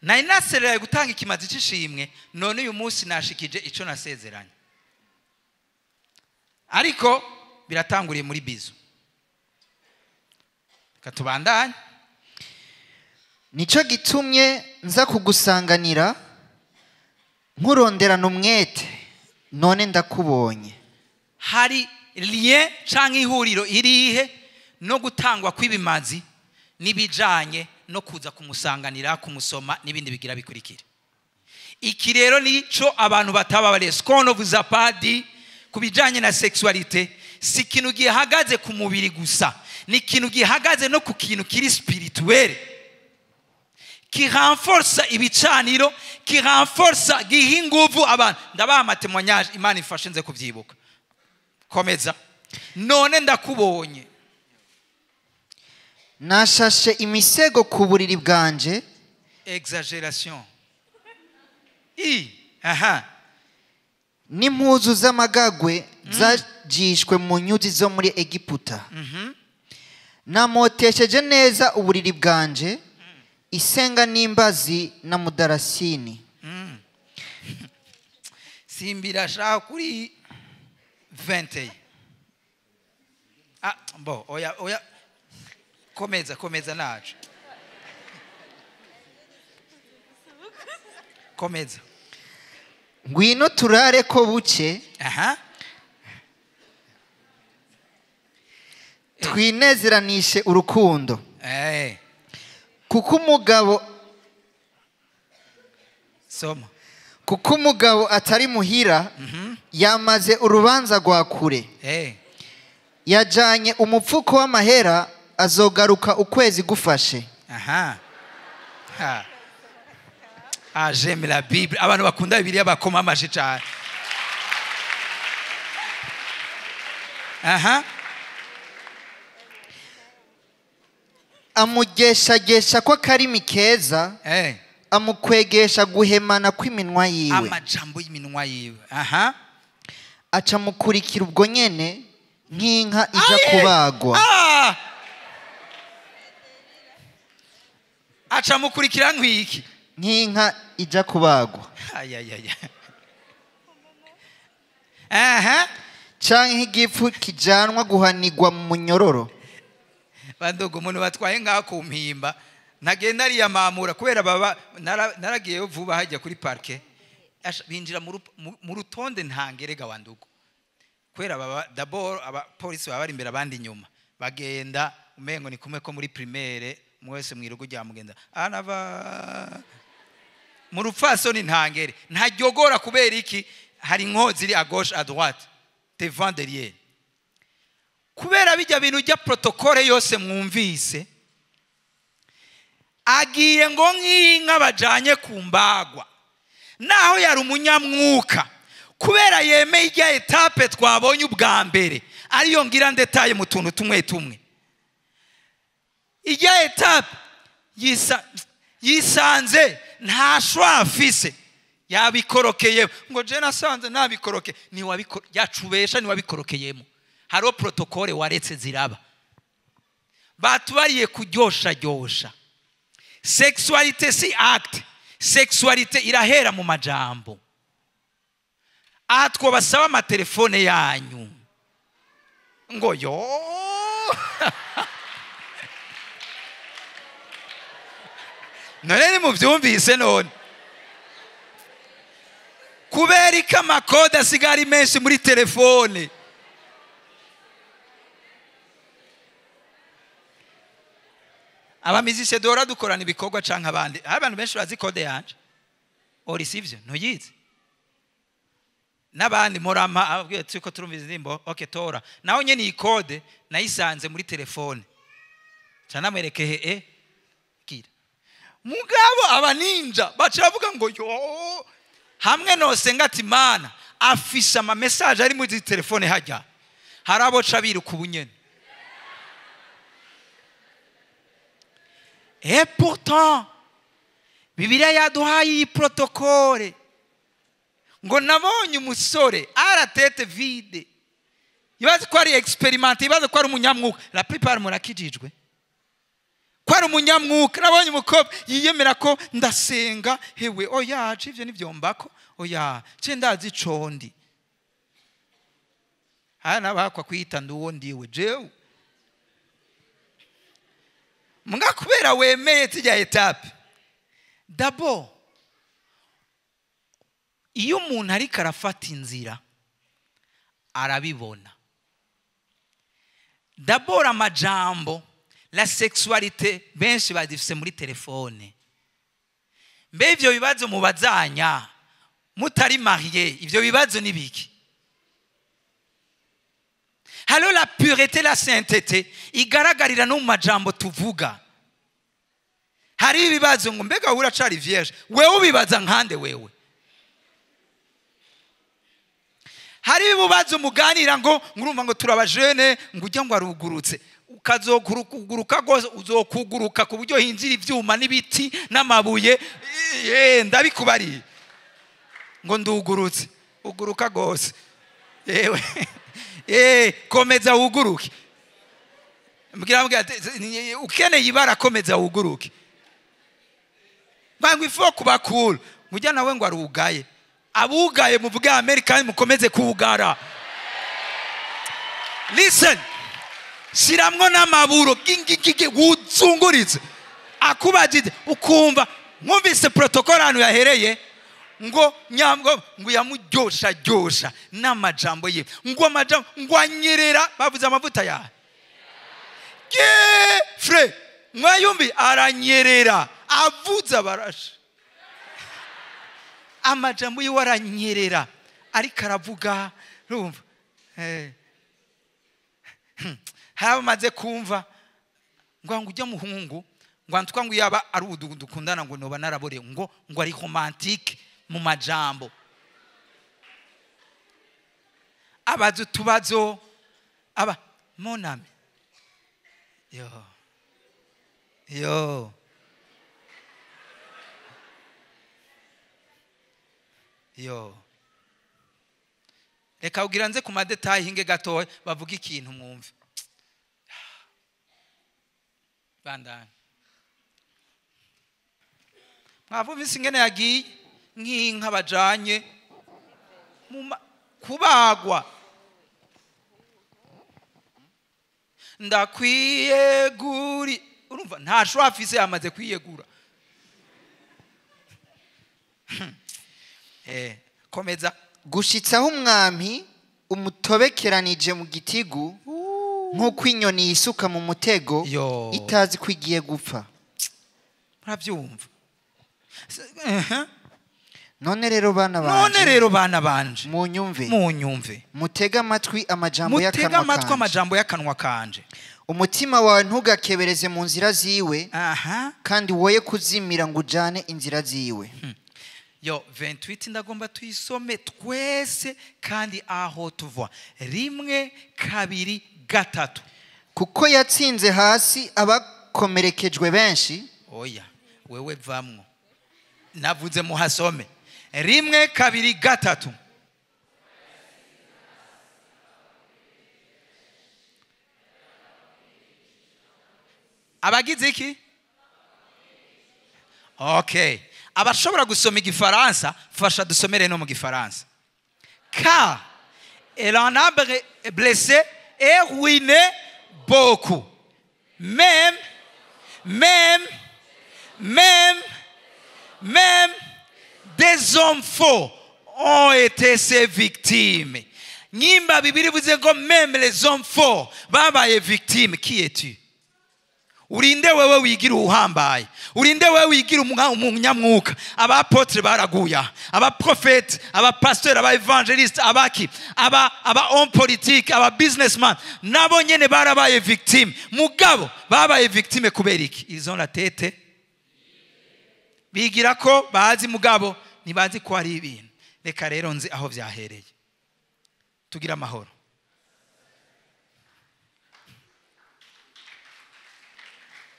Nari nasereraye gutanga ikimazi c'ishimwe, none uyu munsi nashikije ico nasezeranye. Ariko biratanguriye muri bizu. Katubandanye. Nico gitumye nza kugusanganira nkuronderana umwete, none ndakubonye. Hari lien canke ihuriro irihe no gutangwa kw'ibimazi n'ibijanye no kuza kumusanganira, kumusoma n'ibindi bigira bikurikira. Iki rero nico abantu batababariye. Ce qu'on ne vous a pas dit kubijanye na sexualité, si ikintu gihagaze ku mubiri gusa, ni ikintu gihagaze no ku kintu kiri spirituel, qui renforce ibicaniro, qui renforce giha inguvu abantu. Ndabaha amatémoignage, Imana ifashe nze kuvyibuka. Komeza. None ndakubonye. Nashashe imisego ku buriri bwanje. Exagération. Aha. N'impuzu z'amagagwe zajishwe mu nyuzi zo muri Egiputa. Namotesheje neza uburiri bwanje, isenga n'imbazi na mudarasini. Simbira shaka kuri 20. Ah, bon, oya oya. Komeza, komeza nacu. Komeza. Ngwino turare ko buke. Aha. Twinezeranishe urukundo. Kuko umugabo soma. Kuko umugabo atari muhira, yamaze urubanza rwa kure. Yajanye umupfuko w'amahera, azogaruka ukwezi gufashe. Aha. Ha. Ah, j'aime la Bible. Abantu bakunda Bibiliya bakoma amashi cyane. Aha. Amugeshagesha ko akarimi keza, amukwegesha guhemana kw'iminwa yiwe. Amajambo y'iminwa yiwe. Aha. Aca mukurikira ubwo nyene nk'inka ija kubagwa. Aca mukurikira nk'iki? Nk'inka ija kubagwa. Ayayaya. Aha. Canke nk'igifu kijanwa guhanigwa mu munyororo. Bandugu, umuntu batwaye ngaho ku mpimba ntagenda ariyamamura kubera baba naragiyeyo vuba hajya kuri parke, binjira mu rutonde ntangerega wandugu, kubera baba d'abord abapolisi baba bari imbere abandi inyuma, bagenda umengo ni kumwe ko muri primaire mwese mwirugo rya mugenda anava mu rupfasoni ntangere ntaryogora. Kubera iki? Hari inkozi iri à gauche, à droite, devant, derrière. Kubera bijya bintu ujya protocole yose mwumvise, agiye ngo nk'inka bajanye ku mbagwa. Naho yari umunyamwuka, kubera yemeye ijya étape twabonye ubwa mbere, ariyo ngira ndetaye mu tuntu tumwe tumwe, ijya étape yisanze nta choix afise, yabikorokeye. Ngo je nasanze nabikoroke, yacubesha, niwabikorokeyemo. Hariho protocole waretse ziraba, batubariye kuryoshajyosha. Sexualité si acte, sexualité irahera mu majambo. Aha twabasaba amatelefone yanyu ngo yo none nimubyumvise. None kubera ko ama codes asigaye ari menshi muri telefone, aba musiciens duhora dukorana ibikorwa canke abandi, hari abantu benshi bazi code yanje ori, sivyo? Ntuyizi n'abandi murama ababwiye turiko turumva indirimbo. Okay, tora naho nyene iyi code nayisanze muri telefone, ca namwerekeye gira mugabo abaninja baca bavuga ngo yo hamwe nosenga ati Mana afishe ama message ari muri telefone hajya, hari abo ca biruka ubunyene. Et pourtant Bibiliya yaduhaye iyi protocole ngo nabonye umusore à la tête vide, ibaze ko ari expérimenté, ibaze ko ari umunyamwuka. La plupart murakijijwe, ko ari umunyamwuka. Nabonye umukobwa yiyemera ko ndasenga, hewe oya, ivyo nivyombako, oya, ce ndazi ico ndi haya nabakwa kwita nduwo ndiwe jewe mbwa. Kubera wemeye tujya étape d'abord, iyo umuntu ariko arafata inzira arabibona. D'abord amajambo, la sexualité benshi bazifise muri telefone. Mbe ivyo bibazo mubazanya mutari marié, ivyo bibazo ni biki? Halo, la pureté, la sainteté igaragarira no mu majambo tuvuga. Hari ibibazo ngo mbega wowe uracari vierge? Wewe ubibaza nkande wewe? Hari ibibazo muganira ngo ngurumva ngo turabajene, ngo ujya ngo arugurutse, ukazokuguruka rwose, uzokuguruka ku buryo hinjira ibyuma n'ibiti n'amabuye. Ndabikubariye ngo ndugurutse, uguruka rwose yewe. Komeza wuguruke. Mbwira ati, ukeneye ibara, komeza wuguruke. Bangwa ifo kuba cool, mujya nawe ngo arugaye. Abugaye muvuge Amerika, mukomeze kugara. Listen, shiramwo n'amaburo gingigigi wuzunguritse akubajije ukumva mwumvise protocole ahantu yahereye ngo nyambwo ngo yamuryosha ryosha n'amajambo ye, ngo amajambo ngo anyerera, bavuze amavuta ya ye fre mwayumbi, aranyerera, avuze abarashe amajambo yiwe aranyerera, ariko aravuga urumva hari abamaze kumva ngo ujya muhungu. Ngo antwa ngo yaba ari udukundana ngo noba narabore ngo ari romantique mu majambo. Abazo tubazo aba mon ami. Yo. Yo. Yo. Reka ugira nze ku madetail hinge gatoya bavuga ikintu mwumve. Bandana. Mwavumvise ingene yagiye nk'inka bajanye kubagwa. Ndakwiyeguri. Urumva nta shwa afise amaze kwiyegura. Komeza. Gushitsaho umwami umutobekeranije mu gitigu nk'uko inyoni yisuka mu mutego itazi ko igiye gupfa. Murabyumva. None rero bana banje. None rero bana banje. Munyumve. Munyumve. Mutega amatwi amajambo y'akanwa kanje. Mutega amatwi amajambo y'akanwa kanje. Umutima wawe ntugakebereze mu nzira ziwe. Aha. Kandi woye kuzimira ngo ujane inzira ziwe. Yo 28 ndagomba tuyisome twese kandi aho tuva. 1 2 3. Kuko yatsinze hasi abakomerekejwe benshi. Oya, wewe vamwo. Navuze muhasome. 1 2 3. Abagize iki? Okay. Abashobora gusoma igifaransa fasha dusomere no mu gifaransa. Car elle en a blessé et ruiné beaucoup. Même des hommes faux ont été ses victimes. Nyimba Bibiri vuze ngo même les hommes forts babaye victimes. Qui es-tu? Urinde wewe wigira uhambaye. Urinde wewe wigira umunyamwuka. Aba apotre baraguya, aba prophète, aba pasteur, aba évangéliste, abaki, aba homme politique, aba businessman, nabo nyene barabaye victime. Mugabo babaye victime kubera iki? Ils ont la tête. Bigira ko bazi mugabo ntibazi ko ari ibintu. Reka rero nzi aho vyahereye. Tugira amahoro.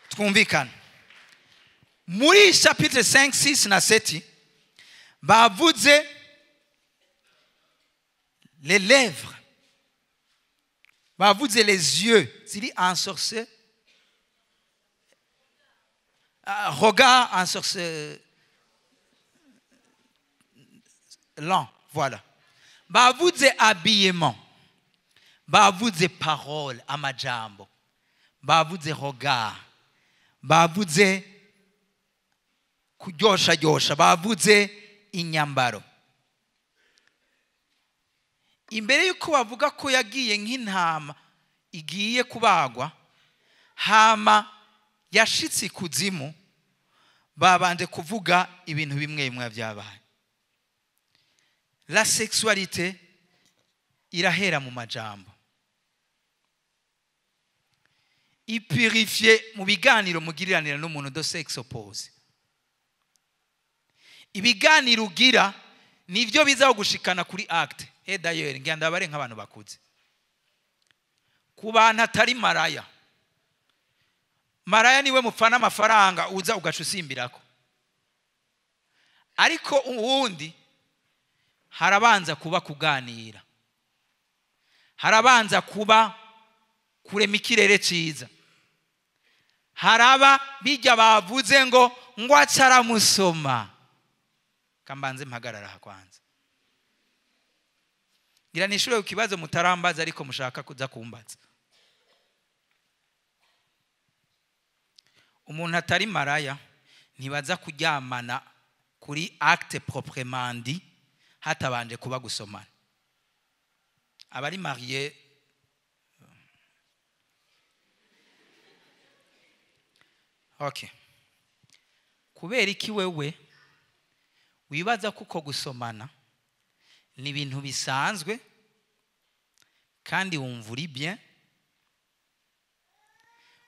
Twumvikana. Muri chapitre 5, 6 na 7 bavuze les lèvres, bavuze les yeux ziri ensorcé, regard ensorcé lent, voilà. Bavuze habillement, bavuze parole amajambo, bavuze regard, bavuze kuryosha, bavuze inyambaro. Imbere yuko bavuga ko yagiye nk'intama igiye kubagwa, hama yashitse ikuzimu, babanje kuvuga ibintu bimwe bimwe byabaye. La sexualité irahera mu majambo. Ipurifier mu biganiro mugiriranira n'umuntu do sexe opposé. Ibiganiro ugira nivyo biza gushikana kuri acte. Et d'ailleurs ngira ndabare nk'abantu bakuze. Ku bantu atari maraya. Maraya niwe mupfana amafaranga uza ugacusimbirako. Ariko uwundi harabanza kuba kuganira. Harabanza kuba kurema ikirere ciza. Haraba bijya bavuze ngo acara musoma. Kambanze mpagarara hakwanza. Ngira nishure ukibazo mutarambaza ariko mushaka kuza kumbaza. Umuntu atari maraya ntibaza kuryamana kuri acte proprement dit hatabanje kuba gusomana. Abari marié okay. Kubera iki wewe wibaza kuko gusomana ni ibintu bisanzwe kandi wumva uri bien,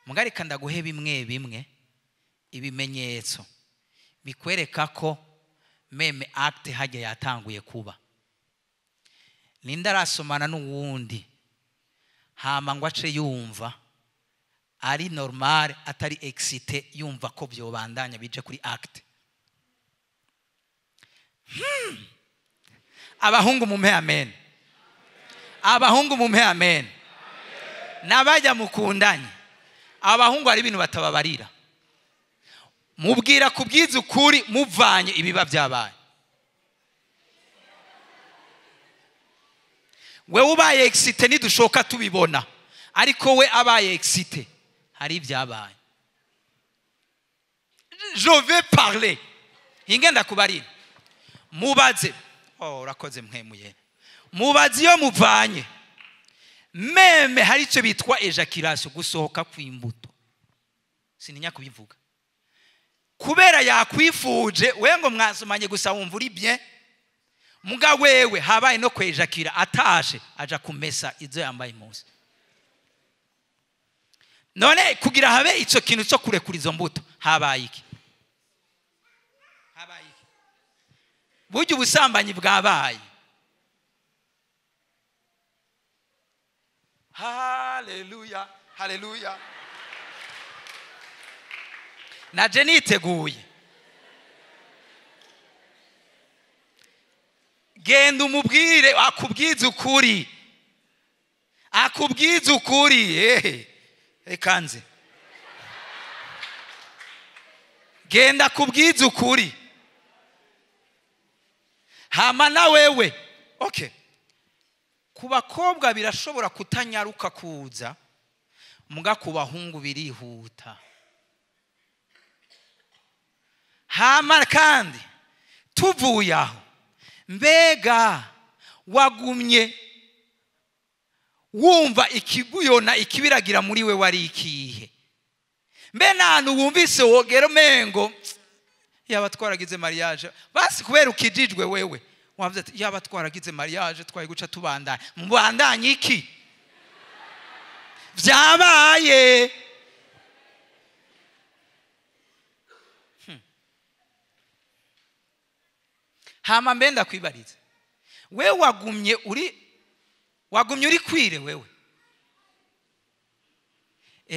mugarika ndaguhe bimwe bimwe Ibimenyetso bikwereka ko même acte hajya yatanguye kuba. Ninde arasomana n'uwundi hama ngo ace yumva ari normal, atari excité, yumva ko byobandanya bije kuri acte? Abahungu mumpe amen. Abahungu mumpe amen. N'abajya mukundanye, abahungu hari ibintu batababarira. Mubwira kubwiza ukuri muvanye ibiba byabaye. We ubaye excité nidushoka tubibona, ariko we abaye excité hari ibyabaye. Je vais parler. Ingenda kubarira. Mubaze. Oh, urakoze mwemuye. Mubaze iyo muvanye. Même hari icyo bitwa éjaculation, gusohoka kw'imbuto. Sininya kubivuga. Kubera yakwifuje, we ngo mwasomanye gusa wumva uri bien. Muga wewe habaye no kwejakira, atashe aja kumesa izo yambaye munsi. None kugira habe ico kintu cyo kurekura izo mbuto, habaye iki? Habaye iki? Burya ubusambanyi bwabaye. Haleluya, haleluya. Naje niteguye. Genda umubwire akubwize ukuri. Akubwize ukuri. Ekanze. Genda akubwize ukuri. Hama na wewe. Okay. Ku bakobwa birashobora kutanyaruka kuza, muga ku bahungu birihuta. Hama kandi tuvuye aho, mbega wagumye wumva ikibuyona ikibiragira muri we wari ikihe? Mbe nantu wumvise wogera mengo yaba twaragize mariage, basi kubera ukijijwe wewe wavuze ati yaba twaragize mariage twaye guca tubandanya. Mubandanye iki? Vyabaye. Hama mbe ndakwibariza, we wagumye uri kwire wewe.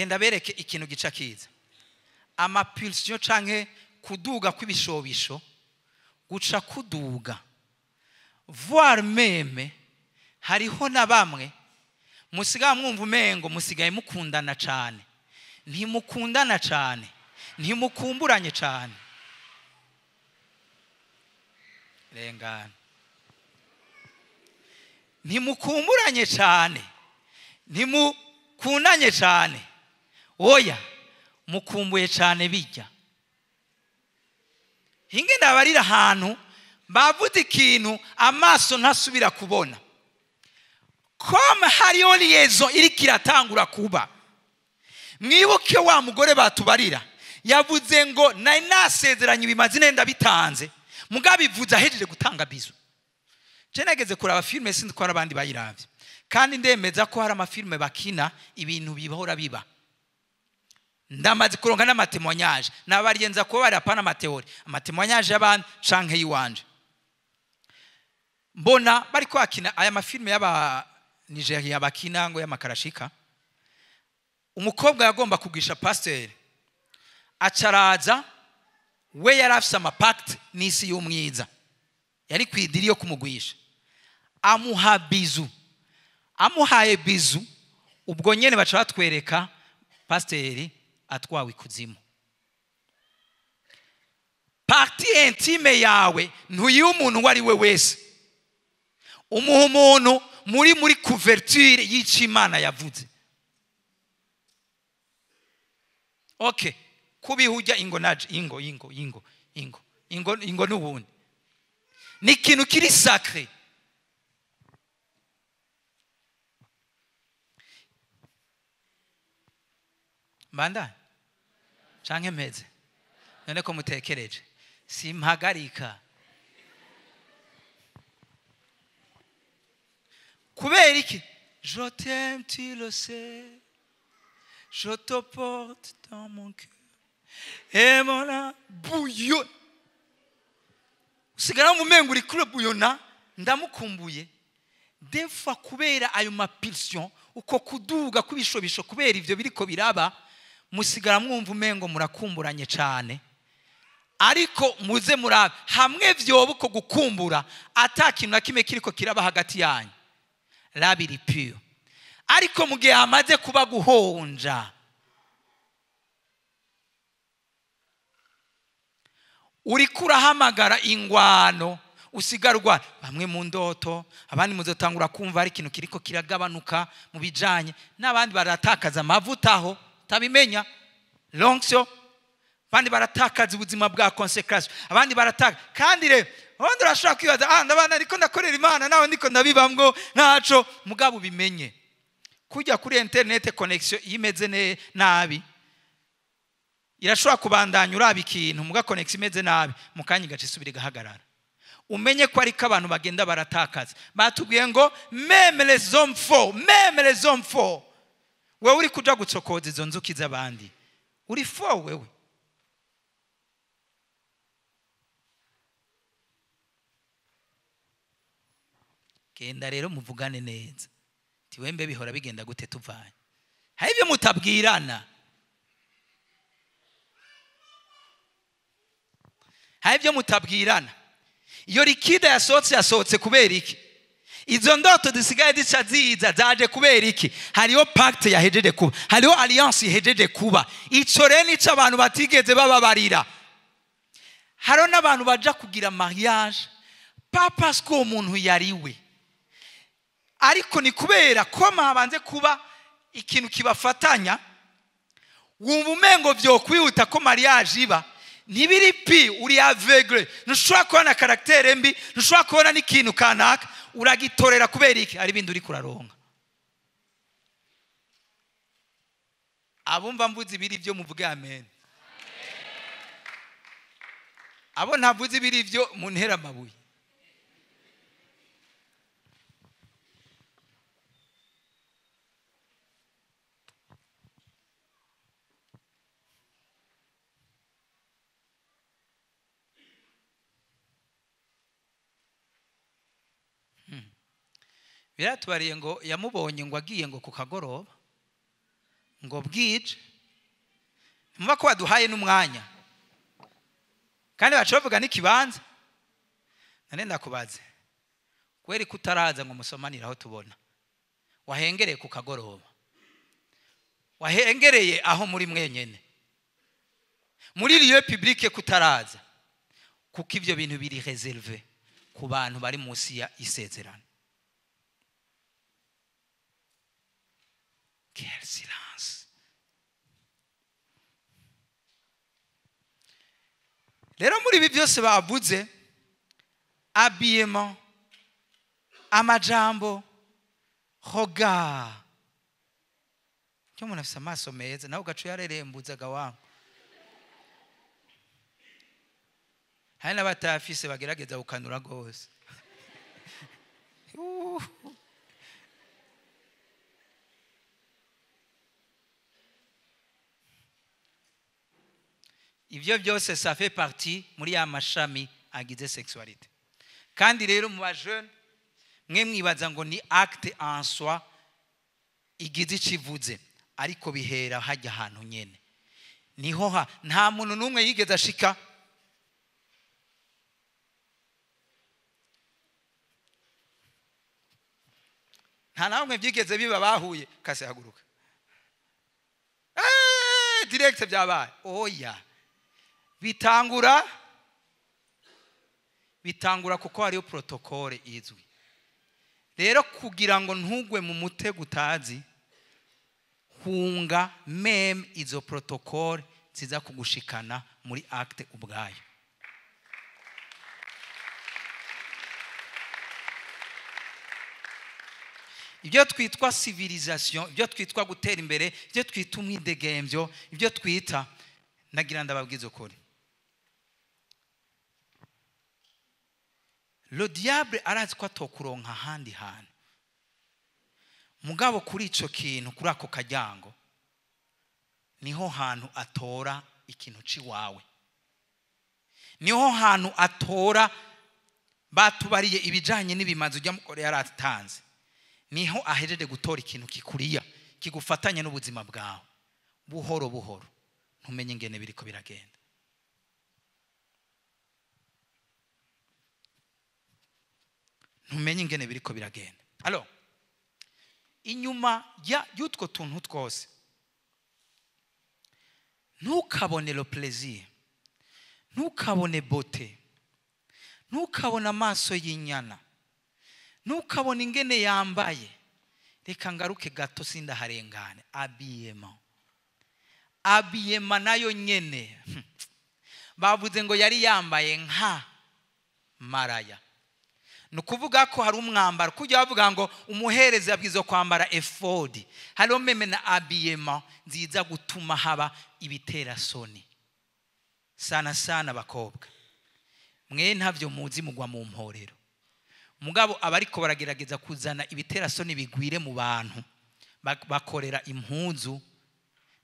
Ndabereke ikintu gica kiza. Amapulsion canke kuduga kw'ibishobisho guca kuduga, voire même hariho na bamwe musigaye mwumva umengo musigaye mukundana cane. Ntimukundana cane, ntimukumburanye cane. Rengana. Ntimukumburanye cane, ntimukundanye cane. Oya, mukumbuye cane bijya. Hinge ndabarira ahantu bavuze ikintu amaso ntasubira kubona. Comme hariho liaison iriko iratangura kuba. Mwibuke wa mugore batubarira yavuze ngo nari nasezeranye ibimazi nenda bitanze, mugabe ivuze ahejeje gutanga bisou. Je nageze kuraba filme sinzi ko abandi bayiravye, kandi ndemeza ko hari amafilme bakina ibintu bibahora biba. Ndamaze kuronka n'amatémoignage, nabariyenza ko bari apana amateori, amatémoignage y'abantu canke yiwanje. Mbona bari kwakina aya mafilme y'aba Nigeria bakina ngo y'amakarashika. Umukobwa yagomba kugisha pasteur, acaraza we yarafise amapacte n'isi y'umwiza, yari kwidiri yo kumugwisha, amuha bisou. Amuhaye bisou, ubwo nyene baca batwereka pasteur atwawe ikuzimu. Partie intime yawe ntuyiha umuntu uwo ari we wese, umuha umuntu muri couverture y'icyo Imana yavuze. Okay, kubihujya ingo naje ingo ingo ingo ingo ingo ingo n'ubundi ni ikintu kiri sacré. Mbanda canke mpeze? None ko mutekereje simpagarika. Kubera iki? Je t'aime, tu le sais, je te porte dans mon cœur. Emona buyo usigara mu mengo uri kure buyona ndamukumbuye defa kubera ayo mapulsion uko kuduga kubishobisho kubera ivyo biriko biraba musigara mwumva umengo murakumburanye cyane ariko muze murabe hamwe vyoba uko gukumbura ata kintu na kimwe kiriko kiraba hagati yanyu labiri pure ariko mu gihe hamaze kuba guhonja uriko urahamagara ingwano usigarwa bamwe mu ndoto abandi muzotangura kumva ari ikintu kiriko kiragabanuka mu bijanye n'abandi baratakaza amavuta aho tabimenya l'onction abandi baratakaza ubuzima bwa consecration abandi barataka kandi rero abandi urashobora kwibaza ah ndabana ariko ndakorera Imana nawe ndiko ndabibamwo ntaco mugabo ubimenye kujya kuri internet connection imeze nabi irashobora kubandanya uraba ikintu muga connection imeze nabi mukanya gace isubira igahagarara umenye ko ariko abantu bagenda baratakaza batubwiye ngo même les hommes forts même les hommes forts wewe uri kuja gutsokoza izo nzuki z'abandi uri fort wewe genda rero muvugane neza tiwembe bihora bigenda gute tuvanye hari ibyo mutabwirana hari ibyo mutabwirana iyo liquide yasohotse kubera iki izo ndoto zisigaye zica ziza zaje kubera iki hariho pacte yahejeje kuba hariho alliance ihejeje kuba ico rero nico abantu batigeze bababarira hariho n'abantu baja kugira mariage pas parce que uwo muntu yariwe ariko ni kubera ko habanze kuba ikintu kibafatanya wumva umengo vyokwihuta ko mariage iba ntibiri pi uri aveugle ntushobora kubona caractère mbi ntushobora kubona n'ikintu kanaka uragitorera kubera iki ari ibindi uri kuraronka abumva mvuze ibiri byo muvuge amen abo ntavuze ibiri byo muntera amabuye biratubariye ngo yamubonye ngo agiye ngo ku kagoroba ngo bwije ntumva ko baduhaye n'umwanya kandi baca bavuga n'ikibanza none ndakubaze kubera ko utaraza ngo musomanire aho tubona wahengereye ku kagoroba wahengereye aho muri mwenyene muri lieu publique kutaraza kuko ivyo bintu biri réservé ku bantu bari munsi ya isezerano. Quel silence. Rero muri ibi byose bavuze habillement amajambo regard cyo umuntu afise amaso meza nawe ugaca uyarerembuzaga wangu hari n'abatafise bagerageza gukanura rwose. Ibyo byose ça fait partie muri ya mashami agize sexualité. Kandi rero mu ba jeune mwe mwibaza ngo ni acte en soi igize ikivuze ariko bihera hajya ahantu nyene niho ha nta muntu numwe yigeze ashika nta namwe byigeze biba bahuye kase haguruka direct byabaye oya bitangura kuko hariyo protocole izwi. Rero kugira ngo ntugwe mu mutego utazi hunga meme izo protocole ziza kugushikana muri acte ubwayo. Ibyo twitwa civilisation, ibyo twitwa gutera imbere, ibyo twita umwidegemvyo, ibyo twita nagira ndababwiza ukuri. Le diable arazi ko atokuronka ahandi hantu. Mugabo kuri ico kintu kuri ako kajyango niho hantu atora ikintu ciwawe. Niho hantu atora batubariye ibijanye n'ibimazi ujya mukore yaratanze. Niho ahejeje gutora ikintu kikuriya kigufatanya n'ubuzima bwawe. Buhoro buhoro ntumenye ingene biriko biragenda. Ntumenye ingene biriko biragenda. Alors, inyuma ya y'utwo tuntu twose, ntukabone le plaisir, ntukabone beauté, ntukabone amaso y'inyana, ntukabone ingene yambaye. Reka ngaruke gato sindaharengane. Habillement, habillement nayo nyene bavuze ngo yari yambaye nka maraya. Nukuvuga ko hari umwambaro kujya bavuga ngo umuherezi abwizo kwambara efodi, hariho meme na habillement nziza gutuma haba ibitera soni. Sana sana bakobwa mwe ntavyo muzi mugwa mu mporero. Mugabo abariko baragerageza kuzana ibitera soni bigwire mu bantu bakorera impuzu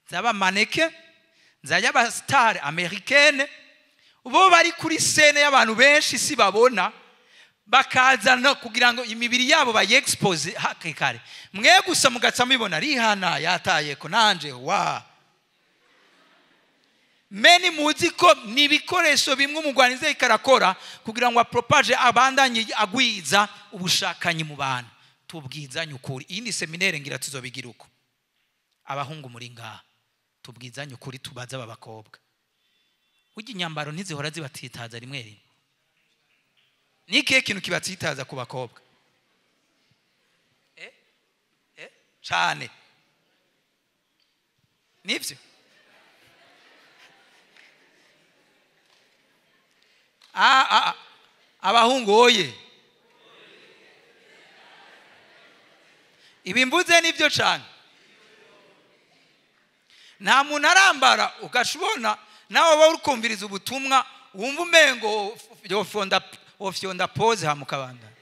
zaba maneke z'aba star americaine, bo bari kuri scene y'abantu benshi si babona, bakazana kugira ngo imibiri yabo bayexpose hakikare. Mwe gusa mugaca mubibona Rihana yataye ko nanje wa meni muzi ko ni ibikoresho bimwe umugwanize ikarakora kugira ngo apropaje abandanye agwiza ubushakanyi mu bantu. Tubwizanye ukuri. Iyindi seminaire ngira tuzobigira uko. Abahungu muri ngaha tubwizanye ukuri, tubaza abakobwa. Ujya inyambaro ntizihora zibatitaza rimwe rimwe. Ni ikihe kintu kibatitaza ku bakobwa? Cane. Nivyo? Abahungu oye. Ibi mvuze nivyo cane. Nta muntu arambara ugashubona nawe wowe urikumviriza ubutumwa wumva umengo yofyonda pause hamukabanda.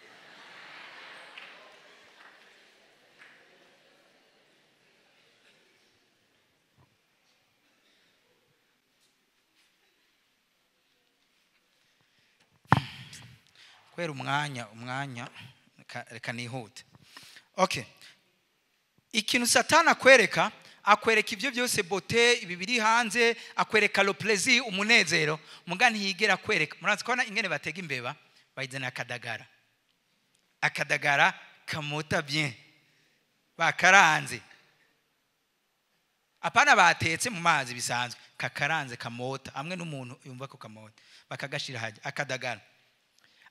Kwera umwanya reka nihute. Okay. Ikintu Satana akwereka, akwereka ibyo byose beauté, ibi biri hanze, akwereka le plaisir, umunezero, muga ntiyigera akwereka. Murazi kubona ingene batega imbeba bayizana akadagara. Akadagara kamota bien. Bakaranze. Apana batetse mu mazi bisanzwe, kakaranze kamota, amwe n'umuntu yumva ko kamota. Bakagashira haje akadagara.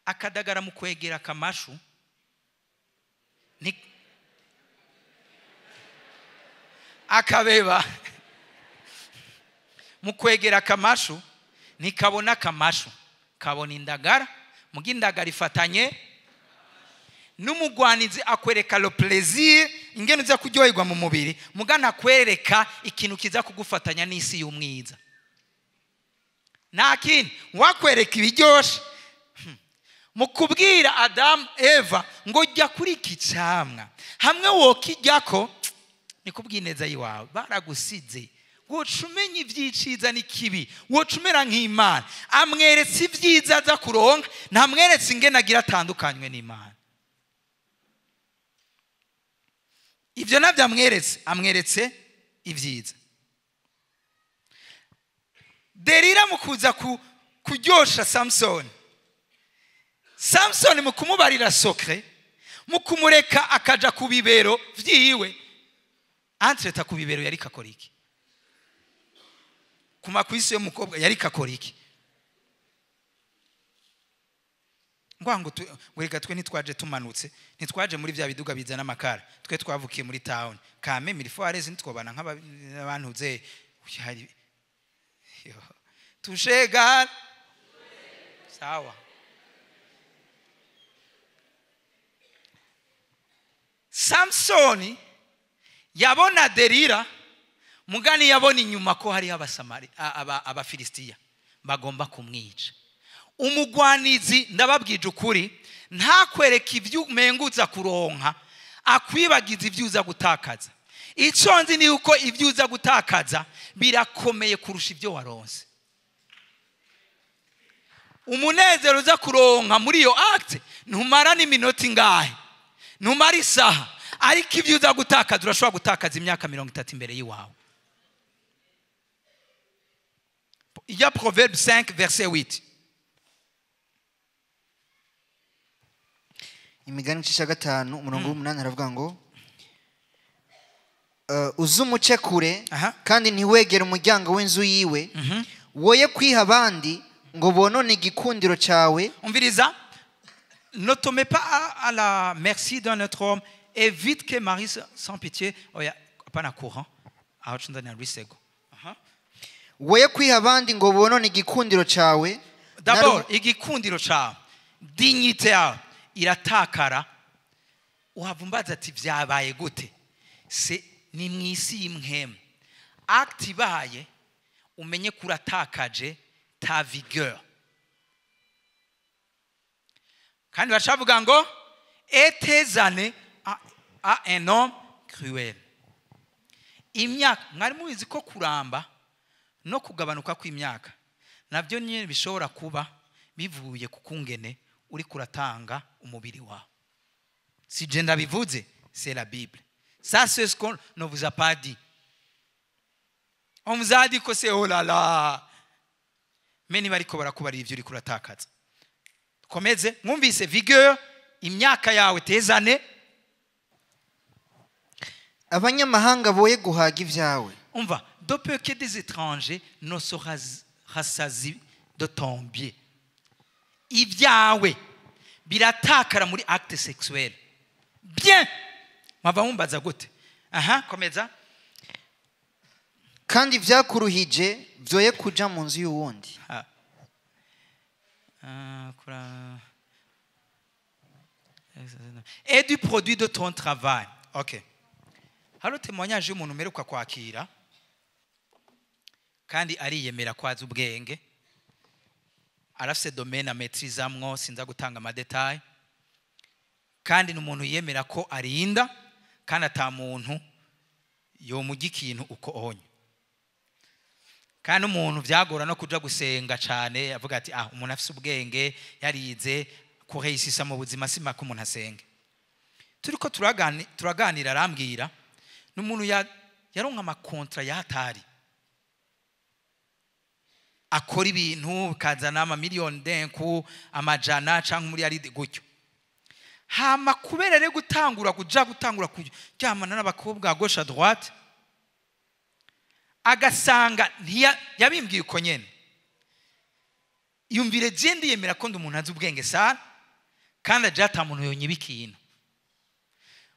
Akadagara mu kwegera kamashu ni akabeba mu kwegera kamashu nikabona kamashu kabona indagara, muga indagara ifatanye n'umugwanizi akwereka le plaisir ingene uza kuryoherwa mu mubiri, muga nakwereka ikintu kiza kugufatanya n'isi y'umwiza. Nta kindi wakwereka ibiryoshe. Mu kubwira Adam Eva ngo jya kuri iki camwa hamwe wokijyako ni kubwineza yiwawe, baragusize woca umenya ivyiciza n'ikibi, woca umera nk'Imana. Amweretse ibyiza aza kuronka, ntamweretse ingene agira atandukanywe n'Imana. Ivyo navyo amweretse, amweretse ibyiza. Delila mu kuza kuryosha Samson, Samson mu kumubarira sokre, mu kumureka akaja ku bibero vyiwe. Entreta ku bibero yari kakora iki? Ku makwisi y'umukobwa yari kakora iki? Ngwango reka twe ntitwaje tumanutse, ntitwaje muri vya biduga bizana amakara, twe twavukiye muri town. Kame milfoires ntitwobana nk'abantu ze. Tushega sawa. Samsoni yabona Delila, mugani yabona inyuma ko hari abasamari abafilisitiya bagomba kumwica. Umugwanizi ndababwije ukuri ntakwereka ibyo umenguza kuronka, akwibagiza ibyo uza gutakaza. Icyo nzi ni uko ibyo uza gutakaza Birakomeye kurusha ibyo waronse. Umunezero uza kuronka muri iyo acte ntumara n'iminota ingahe, ntumara isaha, ariko ibyo uza gutakaza urashobora gutakaza imyaka 30 imbere y'iwawe. Il y a Proverbe 5 verset 8. Imigani 5 umurongo w'umunani aravuga ngo uzumuce kure kandi ntiwegere umuryango w'inzu yiwe, woye kwiha abandi ngo bonone igikundiro cyawe. Umviriza, ne te mets pas à la merci d'un autre homme, évite que mari sans pitié. Oya, pana courant aho cundana risego. Woye kwiha abandi ngo bonone igikundiro cyawe. D'abord igikundiro cyawe, dignité yawe iratakara. Uhavumbaza ati vyabaye gute? Se ni mwisi y'imhemu. Acte ibaye umenye kuratakaje ta vigueur. Kandi bashavuga ngo etezane à un homme cruel. Imyaka mwari mubizi ko kuramba no kugabanuka kw'imyaka navyo nyine bishobora kuba bivuye ku kungene uri kuratanga umubiri wawe. Si je ndabivuze, c'est la Bible. Ça, c'est ce qu'on ne vous a pas dit. On vous a dit que c'est oh là là. Mais niba ariko barakubarira ivyo uri kuratakaza. Komeze, mwumvise vigueur, imyaka yawe tezane. Abanyamahanga boye guhaga ivyawe. Umva, de peu que des étrangers ne se rassasient de ton bien. Ivyawe biratakara muri acte sexuel. Bien. Mwava mumbaza gute? Aha, komeza. Kandi vyakuruhije vyoye kuja mu nzu y'uwundi. Et du produit de ton travail. OK. Haro témoignage y'umuntu umeruka kwakira kandi ariyemera kwaza ubwenge, arafise domaine ametrizamwo, sinza gutanga ama detail, kandi n'umuntu yemera ko arinda kandi ata muntu yomuga ikintu uko onye. Kandi umuntu vyagora no kuja gusenga cane avuga ati ah, umuntu afise ubwenge yarize kureisisa mu buzima sima ko umuntu asenge. Turiko turaganira arambwira n'umuntu yaronka ama contrat yatari akora ibintu kazana ama miliyoni denku amajana canke muri ari gutyo. Hama kubera rero gutangura kuja gutangura kuryamana n'abakobwa gauche à droite, agasanga yabimbwiye uko nyene. Yumvire je ndiyemera ko ndi umuntu azi ubwenge sana kandi aje ata muntu yonyiba ikintu.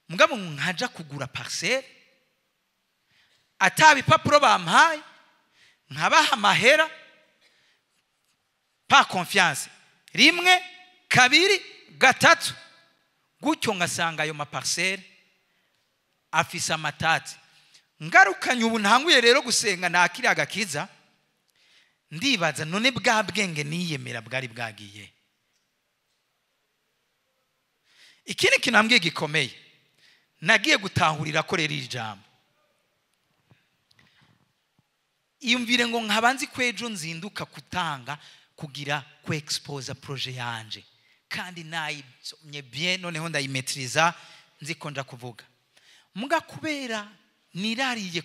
Mugabo nkaja kugura parcelle ataba ipapuro bampaye, nkabaha amahera pa confiance rimwe kabiri gatatu gutyo, ngasanga ayo maparcelle afise amatati. Ngarukanye ubu ntanguye rero gusenga nakiri agakiza, ndibaza none bwa bwenge niyemera bwari bwagiye. Ikindi kinambwiye gikomeye nagiye gutahurira ko rero ijambo, iyumvire ngo nkabanzi kwejo nzinduka kutanga kugira ku expose projet yanje, kandi nayisomye bien noneho ndayimetriza nziko nja kuvuga. Muga kubera nirariye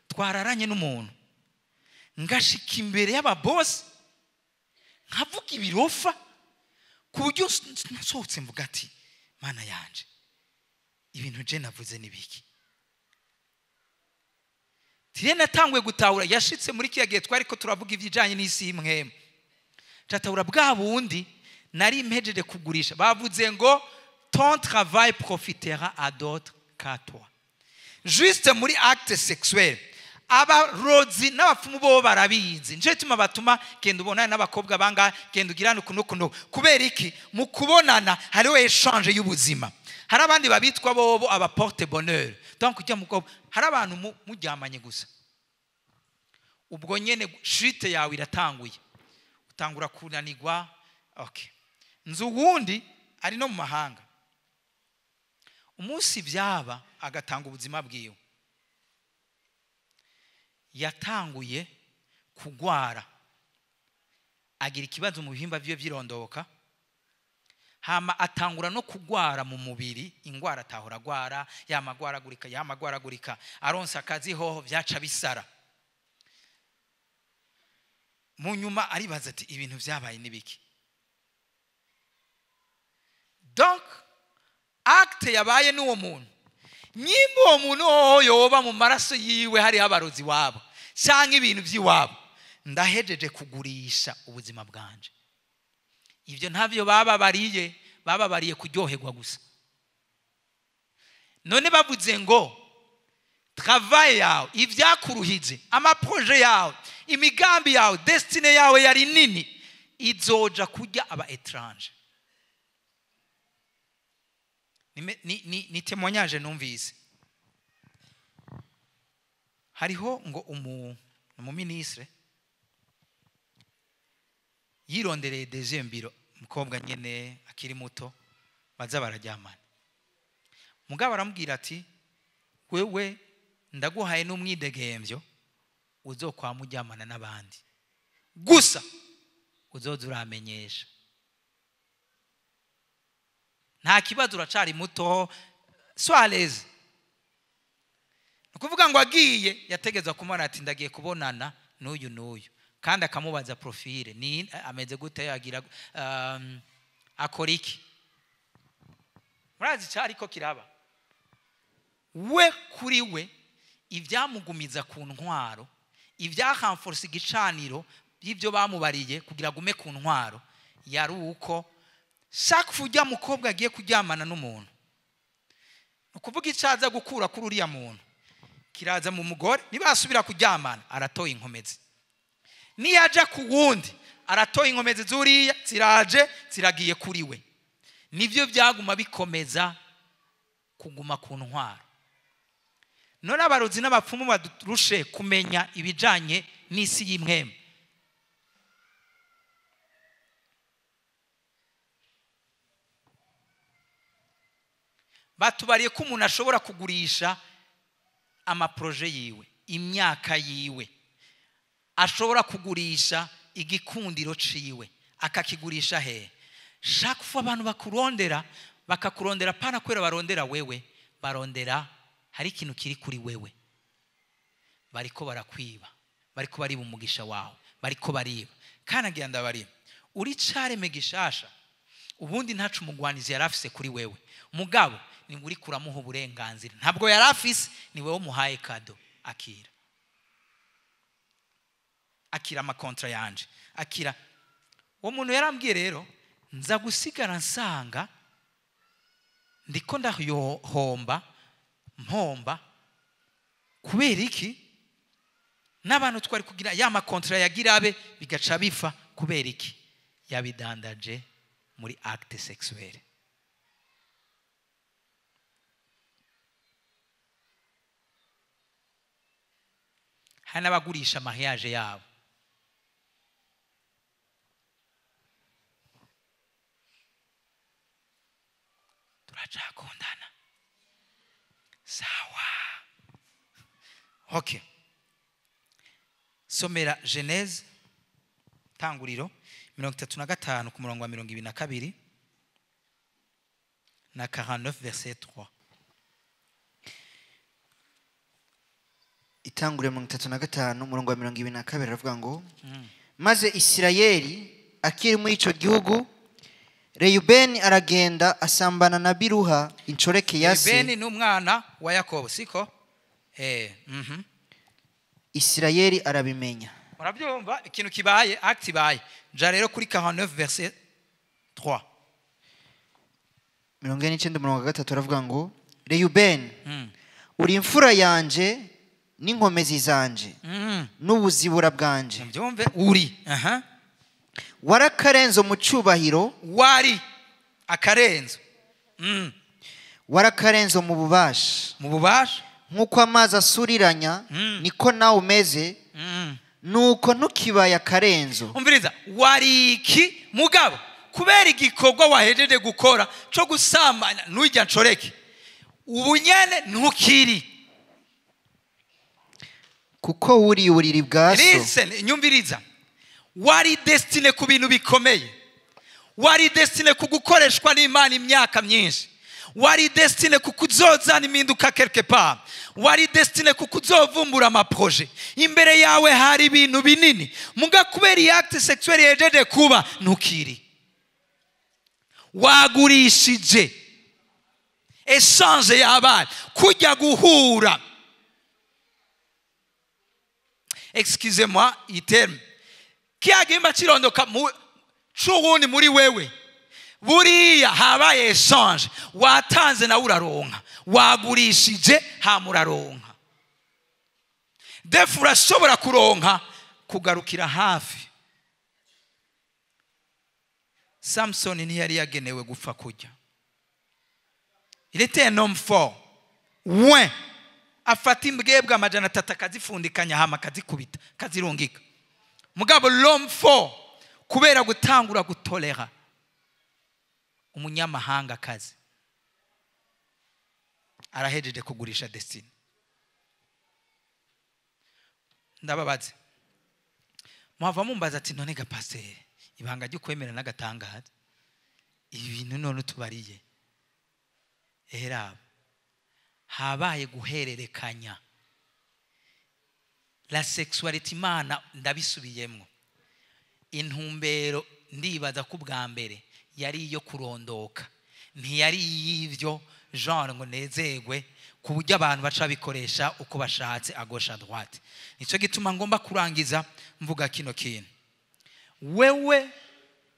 twararanye n'umuntu ngashika imbere y'ababoss nkavuga ibirofa ku buryo nsohotse mvuga ati mana yanje ibintu je navuze nibiki. Tire natangwe gutahura yashitse muri kiya gihe twari ko turavuga ivyijanye n'isi imwe. Tatahura bwa bundi nari mpejeje kugurisha, bavuze ngo ton travail profitera à d'autres qu'à toi. Juste muri acte sexuel abarozi n'abapfumu bo barabizi, nje tuma batuma genda ubonana n'abakobwa banga genda ugirana kuno kuno. Kubera iki? Mu kubonana hariho échange y'ubuzima. Hari abandi babitwa bobo aba porte bonheur, donc ujya mukobwa hari abantu muryamanye gusa ubwo nyene chute yawe iratanguye, utangura kunanirwa. Okay, nzu wundi ari no mu mahanga, umunsi byaba agatanga ubuzima bwiwe, Yatanguye kugwara, agira ikibazo mu bihimba byiwe by'irondoka, hama atangura no kugwara mu mubiri, ingwara atahora agwara, yamagwaragurika yamagwaragurika, aronsa akazi hoho byaca bisara. Mu nyuma aribaza ati ibintu byabaye nibiki? Donc acte yabaye n'uwo muntu, nyimba uwo muntu hoho yoba mu maraso yiwe hariho abarozi wabo cyangwa ibintu by'iwabo, ndahejeje kugurisha ubuzima bwanje. Ibyo ntabyo bababariye, bababariye kuryoherwa gusa. None bavuze ngo travail yawe, ibyakuruhije, amaproje yawe, imigambi yawe, destiny yawe yari nini, izoja kurya aba étranger. Ni témoignage numvise. Hariho ngo umuministre yirondereye deuxième bureau, umukobwa nyene akiri muto, baza bararyamana. Mugabo aramubwira ati wewe ndaguhaye n'umwidegemvyo, uzokwama uryamana n'abandi gusa uzoza uramenyesha, nta kibazo, uracari muto, sois à l'aise. Ni ukuvuga ngo agiye yategezwa kumubona ati ndagiye kubonana n'uyu n'uyu, kandi akamubaza profile, ni ameze gute, agira akora iki. Murazi cyari ko kiraba we kuri we, ibyamugumiza ku ntwaro, ibyahamforce igicaniro by'ibyo bamubariye kugira agume ku ntwaro, yari uko chaque fois ujya mukobwa agiye kuryamana n'umuntu, ni ukuvuga icyaza gukura kuri uriya muntu kiraza mu mugore, nibasubira kuryamana aratoye inkomezi, niyaja ku wundi aratoye inkomezi zuriya, ziraje ziragiye kuri we. Nivyo byaguma bikomeza kuguma ku ntwaro. None abarozi n'abapfumu badurushe kumenya ibijanye n'isi y'imwema. Batubariye ko umuntu ashobora kugurisha amaproje yiwe, imyaka yiwe, ashobora kugurisha igikundiro ciwe, akakigurisha he? Chaque fois abantu bakurondera, bakakurondera pana kwera barondera wewe, barondera hari ikintu kiri kuri wewe. Bariko barakwiba, bariko bariba umugisha wawe, bariko bariba. Kandi agira ndabariba, uri careme gishasha, ubundi ntacu umugwanizi yarafise kuri wewe. Mugabo ni uri kuramuha uburenganzira, ntabwo yarafise, ni wewe umuhaye kado. Akira, akira amakontra yanje, akira. Uwo muntu yarambwiye rero, nza gusigara nsanga ndiko ndahohomba mpomba. Kubera iki? N'abantu twari kugira ya makontra yagira abe bigaca bifa. Kubera iki? Yabidandaje muri acte sexuelle. Hari n'abagurisha mariage yabo. Turacakundana sawa. Okay, somera Genèse tanguriro 35 ku murongo wa 22 na 49 verset 3. Itanguriro 35 umurongo wa 22 aravuga ngo maze Isirayeli akiri muri ico gihugu, Reyubeni aragenda asambana na Biruha inshoreke ya se. Reyubeni ni umwana wa Yakobo, siko? Isirayeli arabimenya. Murabyumva ikintu kibaye, acte ibaye. Ja rero kuri 49 verset 3. 49 umurongo wa 3 aravuga ngo Reyubeni uri imfura yanje n'inkomezi zanje n'ubuzibura bwanje. Mbyumve uri. Warakarenzo mu cyubahiro, wari akarenzo. Warakarenzo mu bubasha. Mu bubasha nkuko amazi asuriranya niko nawe umeze, nuko ntukibaye akarenzo. Umviriza, wari iki mugabo kubera igikorwa wahejeje gukora cyo gusambana n'ujya nshoreke, ubu nyene ntukiri. Kuko wuriye uburiri bwa so. Listen, nyumviriza. Wari destiné ku bintu bikomeye, wari destiné ku gukoreshwa n'Imana imyaka myinshi, wari destiné ku kuzozana impinduka quelque part, wari destiné ku kuzovumbura ama projets. Imbere yawe hari ibintu binini, muga kubera iyi acte sexuel yejeje kuba, ntukiri, wagurishije. Échange yabaye, kujya guhura, excusez-moi iyi terme, kiya gihimba kirondoka c'uwundi muri wewe, buriya habaye échange. Watanze nawe uraronka, wagurishije hama uraronka. Defu urashobora kuronka kugarukira hafi. Samson ntiyari yagenewe gupfa kurya. Il était un homme fort, ouais. Afata imbwebwe 300 akazifundikanya, hama akazikubita, akazirungika. Mugabo l'homme fort, kubera gutangura gutolera umunyamahanga kazi, arahejeje kugurisha destinée. Ndababaze, muhava mumbaza ati: "None ga pasteur, ibanga ryo kwemera n'agatangaza, ibi bintu none utubariye?" Era habaye guhererekanya la sexualité. Imana, ndabisubiyemwo, intumbero ndibaza ko ubwa mbere yari iyo kurondoka, ntiyari iy'ibyo genre ngo nezerwe ku buryo abantu baca bikoresha uko bashatse, à gauche, à droite. Nicyo gituma ngomba kurangiza mvuga kino kintu: wewe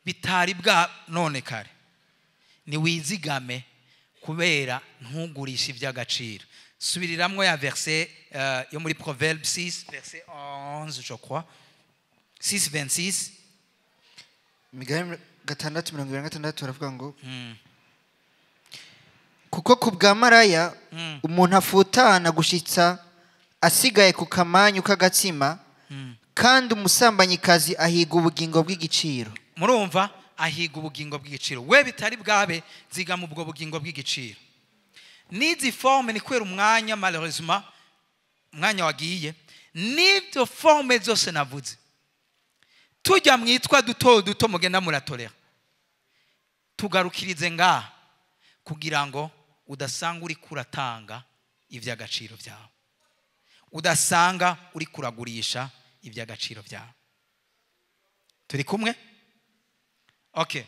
bitari bwa none kare, niwizigame kubera ntugurishe iby'agaciro. Subiriramwo ya verset yo muri Proverbe 6 verset 11, je crois 6 26. Imigani 6:26 baravuga ngo: "Kuko ku bwa maraya umuntu afutana gushitsa asigaye ku kamanyu k'agatsima, kandi umusambanyikazi ahiga ubugingo bw'igiciro." Murumva, ahiga ubugingo bw'igiciro. We bitari bwabe, zigama ubwo bugingo bw'igiciro. N'izi forme, ni kubera umwanya, malheureusement umwanya wagiye, n'ibyo forme zose navuze, tujya mwitwa duto duto mugenda muratorera, tugarukirize ngaha kugira ngo udasanga uri kuratanga iby'agaciro byawe, udasanga uri kuragurisha iby'agaciro byawe. Turi kumwe? Okay.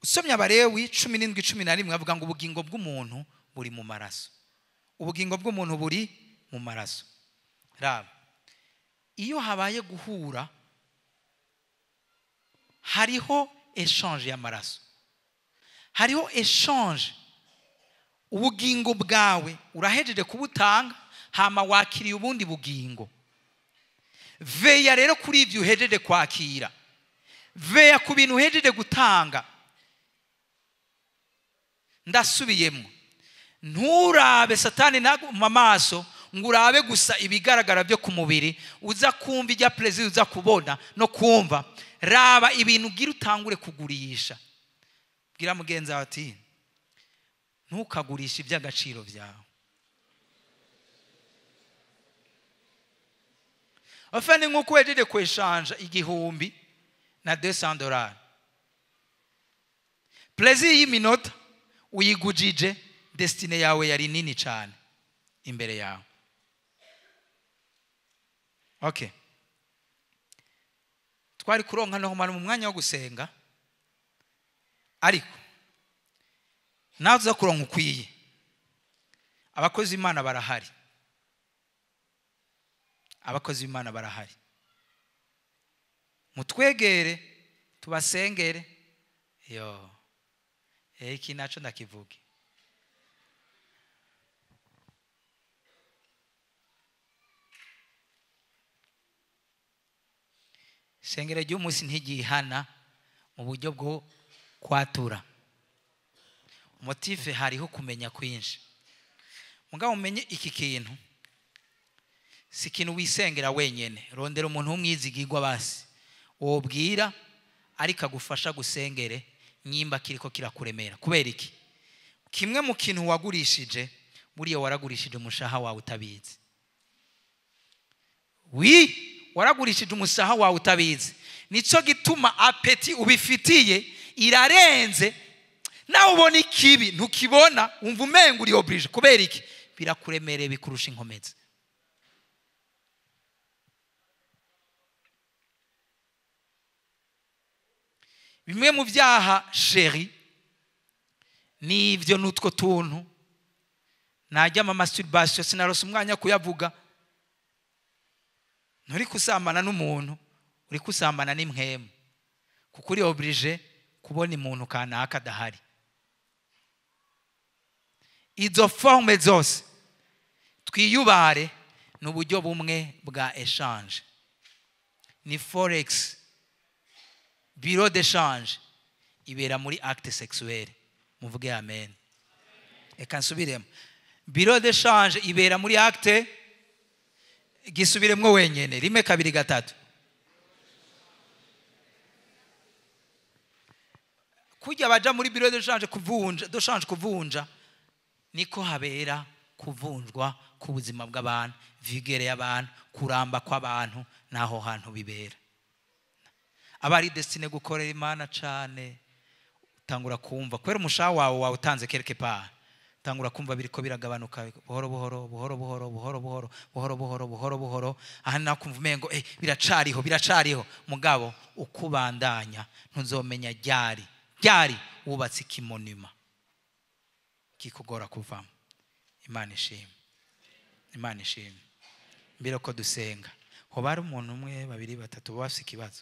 Usomye Abarewi 17:11, avuga ngo ubugingo bw'umuntu buri mu maraso. Ubugingo bw'umuntu buri mu maraso. Raba, iyo habaye guhura, hariho échange y'amaraso, hariho échange. Ubugingo bwawe urahejeje kubutanga, hama wakiriye ubundi bugingo. Veya rero kuri ibyo uhejeje kwakira, veya ku bintu uhejeje gutanga. Ndasubiyemo, nturabe Satani mu maso ngo urabe gusa ibigaragara byo ku mubiri, uza kumva ijya plaisir, uza kubona no kumva. Raba ibintu ugira utangure kugurisha. Bwira mugenzi wawe ati: "Ntukagurishe iby'agaciro byawe." Afande, nk'uko wejeje kweshanja 1000 na $200, plaisir y'iminota uyigujije destinée yawe yari nini cyane imbere yawe. Okay, twari kuronka no mu mwanya wo gusenga, ariko nawe uza kuronka ukwiye. Abakozi b'Imana barahari, abakozi b'Imana barahari. Mutwegere tubasengere. Yo, iki naco ndakivuge. Ishengero ry'umunsi ntigihana mu buryo bwo kwatura motif. Hariho kumenya kwinshi. Mugabo umenye iki kintu si ikintu wisengera wenyene. Rondera umuntu w'umwizigirwa basi wobwira, ariko agufasha gusengere nyimba kiriko kirakuremera. Kubera iki? Kimwe mu kintu wagurishije Buriya waragurishije umushaha wawe utabizi. Wi, waragurishije umushaha wawe utabizi. Nico gituma appétit ubifitiye irarenze. Nawe ubona ikibi ntukibona, wumva umenga uri obligé. Kubera iki? Birakuremereye, bikurusha inkomezi. Bimwe mu byaha, chéri, n'ibyo n'utwo tuntu najya ama masturbation, sinarose umwanya kuyavuga. Nturi kusambana n'umuntu, uri kusambana n'impwemu, kuko uri obligé kubona umuntu kanaka adahari. Izo forme zose twiyubare, ni uburyo bumwe bwa échange, ni forex. Bureau d'échange ibera muri acte sexuel. Muvuge amen. Reka nsubiremo: bureau d'échange ibera muri acte. Gisubiremwo wenyene, rimwe, kabiri, gatatu. Kujya baja muri bureau d'échange kuvunja, d'échange kuvunja, niko habera kuvunjwa k'ubuzima bw'abantu, vigueur y'abantu, kuramba kw'abantu. Naho hantu bibera. Aba ari destiné gukorera Imana cane, utangura kumva kubera umushaha wawe wawutanze quelque part, utangura kumva biriko biragabanuka buhoro buhoro, buhoro buhoro, buhoro buhoro, buhoro buhoro, buhoro buhoro. Aha naho kumva umengo biracariho, biracariho. Mugabo ukubandanya, ntuzomenya ryari ryari wubatse ikimonima kikugora kuvamo. Imana ishimwe, Imana ishimwe. Mbere ko dusenga, hoba hari umuntu umwe, babiri, batatu baba bafise ikibazo?